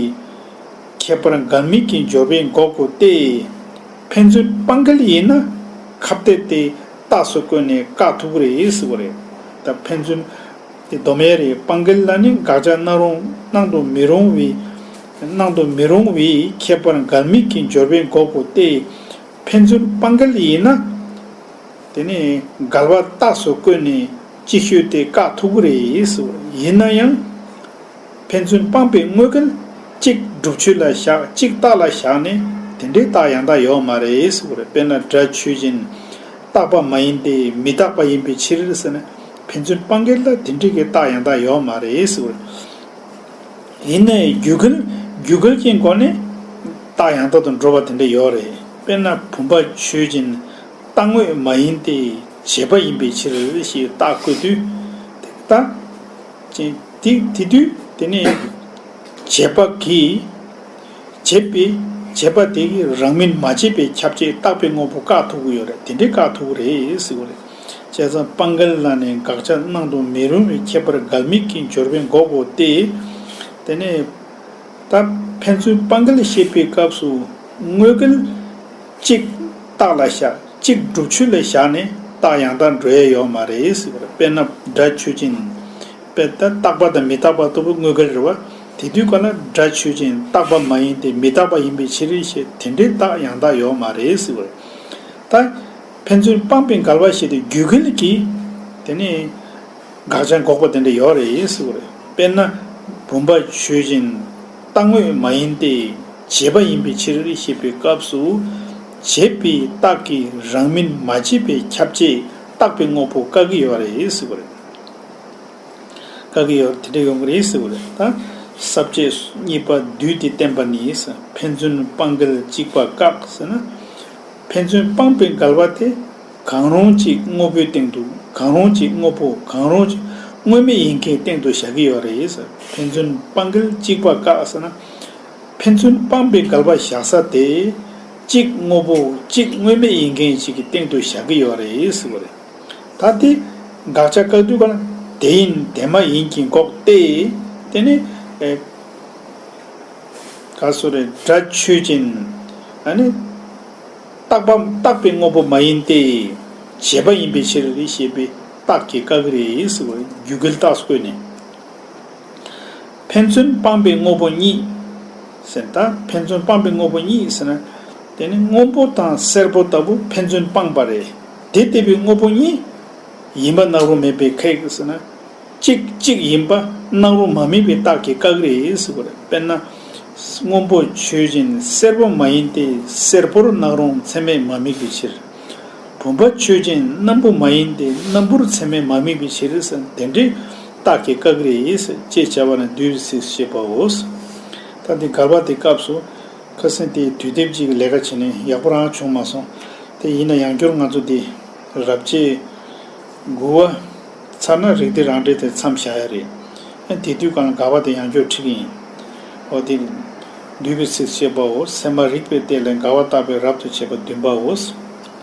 ཁྱད་པར་འགལ་དམིགས་ཀྱི་སྦྱོར་བས་འགོག་དགོས་ཏེ། ཕན་ཚུན་སྤངས་འགལ་ཡིན་ན་ཁ་གཏད་དེ་རྟགས་སུ་བཀོད་ནས་བཀག་ཐུབ་ཀྱི་རེད་ཟེར་བ་རེད། ད་ཕན་ཚུན་དེ་སྡོམ་ཡས་རེད། སྤངས་འགལ་ལ་ནི་དགག་བྱ་སྣང་རུང་སྣང་དུ་མི་རུང་བའི། སྣང་དུ་མི་རུང་བའི་ཁྱད་པར་འགལ་དམིགས་ཀྱི་སྦྱོར་བས་འགོག་དགོས་ཏེ། ཕན་ཚུན་སྤངས་འགལ་ཡིན་ན། དེ་ནས་འགལ་བ་རྟགས་སུ་བཀོད་ནས་གཅིག་ཤོས་དེ་བཀག་ཐུབ་ཀྱི་རེད་ཟེར། ཡིན་ན་ཡང་། ཕན་ཚུན་སྤངས་པའི་དངོས་འགལ་གཅིག་སྒྲུབ་ཆོས་ལ་བཞག་གཅིག་རྟགས་ལ་བཞག་ནས་དེ་འདྲའི་རྟགས་ཡང་དག་ཡོད་མ་རེད་ཟེར་བ་རེད། དཔེར་ན་སྒྲ་ཆོས་ཅན། རྟག་པ་མ་ཡིན་ཏེ་མི་རྟག་པ་ཡིན་པའི་ཕྱིར་ཟེར་ན། ཕན་ཚུན་སྤངས་འགལ་ལ་དེ་འདྲའི་གི་རྟགས་ཡང་དག་ཡོད་མ་རེད་ཟེར་བ་རེད། ཡིན་ནའི་རྒྱུ་འགལ། རྒྱུ་འགལ་གྱི་སྒོ་ནས་རྟགས་ཡང་དག་ཏུ་འགྲོ་བ་དེ་འདྲ་ཡོད་རེད། དཔེར་ན་བུམ་པ་ཆོས་ཅན། རྟག་དངོས་མ་ཡིན་ཏེ་བྱས་པ་ཡིན་པའི་ཕྱིར་ཞེས་རྟགས་བཀོད་དུས། དེ་ལྟ་ ཅན་དེ་དེ་དུས་དེ་ནས་བྱེད་པ་གིས། བྱེད་པའི་བྱེད་པ་དེ་གིས་རང་མིན་མ་བྱས་པའི་ཁྱབ་བྱེད་རྟག་པའི་དངོས་པོ་བཀག་ཐུབ་ཀྱི་ཡོད་རེད། དེ་འདྲའི་བཀག་ཐུབ་ཀྱི་རེད་ཟེར་བ་རེད། བྱས་ཙང་སྤང་འགལ་ལ་ནི་དགག་བྱ་སྣང་དུ་མི་རུང་བའི་ཁྱད་པར་འགལ་དམིགས་ཀྱི་སྦྱོར་བས་འགོག་དགོས་ཏེ། དེ་ནས་ད་ཕན་ཚུན་སྤང་འགལ་བཤད་པའི་སྐབས་སུ་དངོས་འགལ་གཅིག་རྟགས་ལ་བཞག་གཅིག་སྒྲུབ་ཆོས་ལ་བཞག་ནས་རྟགས་ཡང་དག་འགྲོ་ཡ་ཡོད་མ་རེད་ཟེར་བ་རེད། དཔེར་ན་སྒྲ་ཆོས་ཅན། དཔེ་ད་རྟག་པ་དང་མི་རྟག་པ་ལྟ་བུ་དངོས་འགལ་རེད་བ། དེ་དུས་ག་ལ་སྒྲ་ཆོས་ཅན་རྟག་པ་མ་ཡིན་ཏེ་མི་རྟག་པ་ཡིན་པའི་ཕྱིར་ཞེས་དེ་འདྲའི་རྟགས་ཡང་དག་ཡོད་མ་རེད་ཟེར་བ་རེད། ད་ཕན་ཚུན་སྤངས་པའི་འགལ་བ་ཞེས་ཏེ་རྒྱུད་འགལ་གྱི་དེ་ནས་དགག་བྱ་འགོག་པ་དེ་འདྲ་ཡོད་རེད་ཟེར་བ་རེད། དཔེར་ན་བུམ་པ་ཆོས་ཅན་རྟག་དངོས་མ་ཡིན་ཏེ་བྱས་པ་ཡིན་པའི་ཕྱིར་ཞེས་པའི་སྐབས་སུ་བྱས་པའི་རྟགས་ཀྱིས་རང་མིན་མ་བྱས་པའི་ཁྱབ་བྱེད་རྟག་པའི་དངོས་པོ་བཀག་གི་ཡོད་རེད་ཟེར་བ་རེད། བཀག་གི་ཡོད་དེ་འདྲ་ཡོང་གི་རེད་ཟེར་བ་རེད། ད་ས་བཅད་གཉིས་པ་བསྡུས་ཏེ་བསྟན་པ་ནི་ཕན་ཚུན་སྤང་འགལ་གཅིག་པ་བཀག་ཟེར་ན། ཕན་ཚུན་སྤངས་པའི་འགལ་བ་དེ་གང་རུང་གཅིག་དངོས་པོའི་སྟེང་དུ་གང་རུང་གཅིག་དངོས་པོ་གང་རུང་གཅིག་དངོས་མེད་ཡིན་མཁན་སྟེང་དུ་བཞག་གི་ཡོད་རེད་ཟེར། ཕན་ཚུན་སྤང་འགལ་གཅིག་པ་བཀག་ཟེར་ན། ཕན་ཚུན་སྤངས་པའི་འགལ་བ་བཞག་ས་དེ་གཅིག་དངོས་པོ་གཅིག་དངོས་མེད་ཡིན་མཁན་ཞིག་གི་སྟེང་དུ་བཞག་གི་ཡོད་རེད་ཟེར་བ་རེད། ད་དེ་དགག་བྱ་བཀག་དུས་ག་ལ་དེ་ཡིན་དེ་མ་ཡིན་གྱི་འགོག་སྟེ། དེ་ནི་ཨེ་ག་སོ་རེ་སྒྲ་ཆོས་ཅན། ཨ་ནི་རྟག་པ་རྟག་པའི་དངོས་པོ་མ་ཡིན་ཏེ། བྱས་པ་ཡིན་པའི་ཕྱིར་ཞེས་པའི་རྟགས་ཀྱིས་བཀག་གི་རེད་ཟེར་བ་རྒྱུད་འགལ་རྟགས་སུ་བཀོད་ནས། ཕན་ཚུན་སྤངས་པའི་དངོས་པོ་གཉིས། ཟེར་ད་ཕན་ཚུན་སྤངས་པའི་དངོས་པོ་གཉིས་ཟེར་ན། དེ་ནི་སྔོན་པོ་དང་སེར་པོ་ལྟ་བུ་ཕན་ཚུན་སྤངས་པ་རེད། དེ་ལྟ་བུའི་དངོས་པོ་གཉིས་ཡིན་པ་སྣང་རུང་མེད་པའི་ཁེགས་ཟེར་ན། གཅིག་གཅིག་ཡིན་པ་སྣང་རུང་མ་དམིགས་པའི་རྟགས་ཀྱིས་བཀག་རེད་ཟེར་བ་རེད། དཔེར་ན། སྔོན་པོ་ཆོས་ཅན་སེར་པོ་མ་ཡིན་ཏེ་སེར་པོར་སྣང་རུང་ཚད་མས་མ་དམིགས་པའི་ཕྱིར། བུམ་པ་ཆོས་ཅན་སྣམ་བུ་མ་ཡིན་ཏེ་སྣམ་བུར་ཚད་མས་མ་དམིགས་པའི་ཕྱིར་ཟེར་དེ་འདྲའི་རྟགས་ཀྱིས་བཀག་རེད་ཟེར་ཅེས་བྱ་བ་ནི་བསྡུས་པའི་ཚིགས་བཤད་པའོ། ད་འདི་འགལ་བ་དེ་སྐབས་སུ་ཁ་སང་དེའི་དུས་དེབ་ཅིག་གི་ལས་ཀ་བྱས་ནས་ཡག་པོ་རང་བྱུང་མ་སོང་། དེ་ཡིན་ན་ཡང་བསྐྱར་ང་ཚོ་འདི་རབ་བྱེད་དགུ་བ་ཚར་ན་རིགས་གཏེར་རང་འགྲེལ་དེ་མཚམས་བཞག་ཡ་རེད། ཨ་དེ་དུས་གང་ལ་འགལ་བ་དེ་ཡང་བསྐྱར་ཁྲིད་ཀྱི་ཡིན། འོ་དེ་བསྡུས་པའི་ཚིགས་བཤད་པའོ། སེམས་པ་རིགས་པས་བལྟས་ལས་འགལ་བ་བརྟག་པའི་རབ་ཏུ་བྱེད་པ་བདུན་པའོ།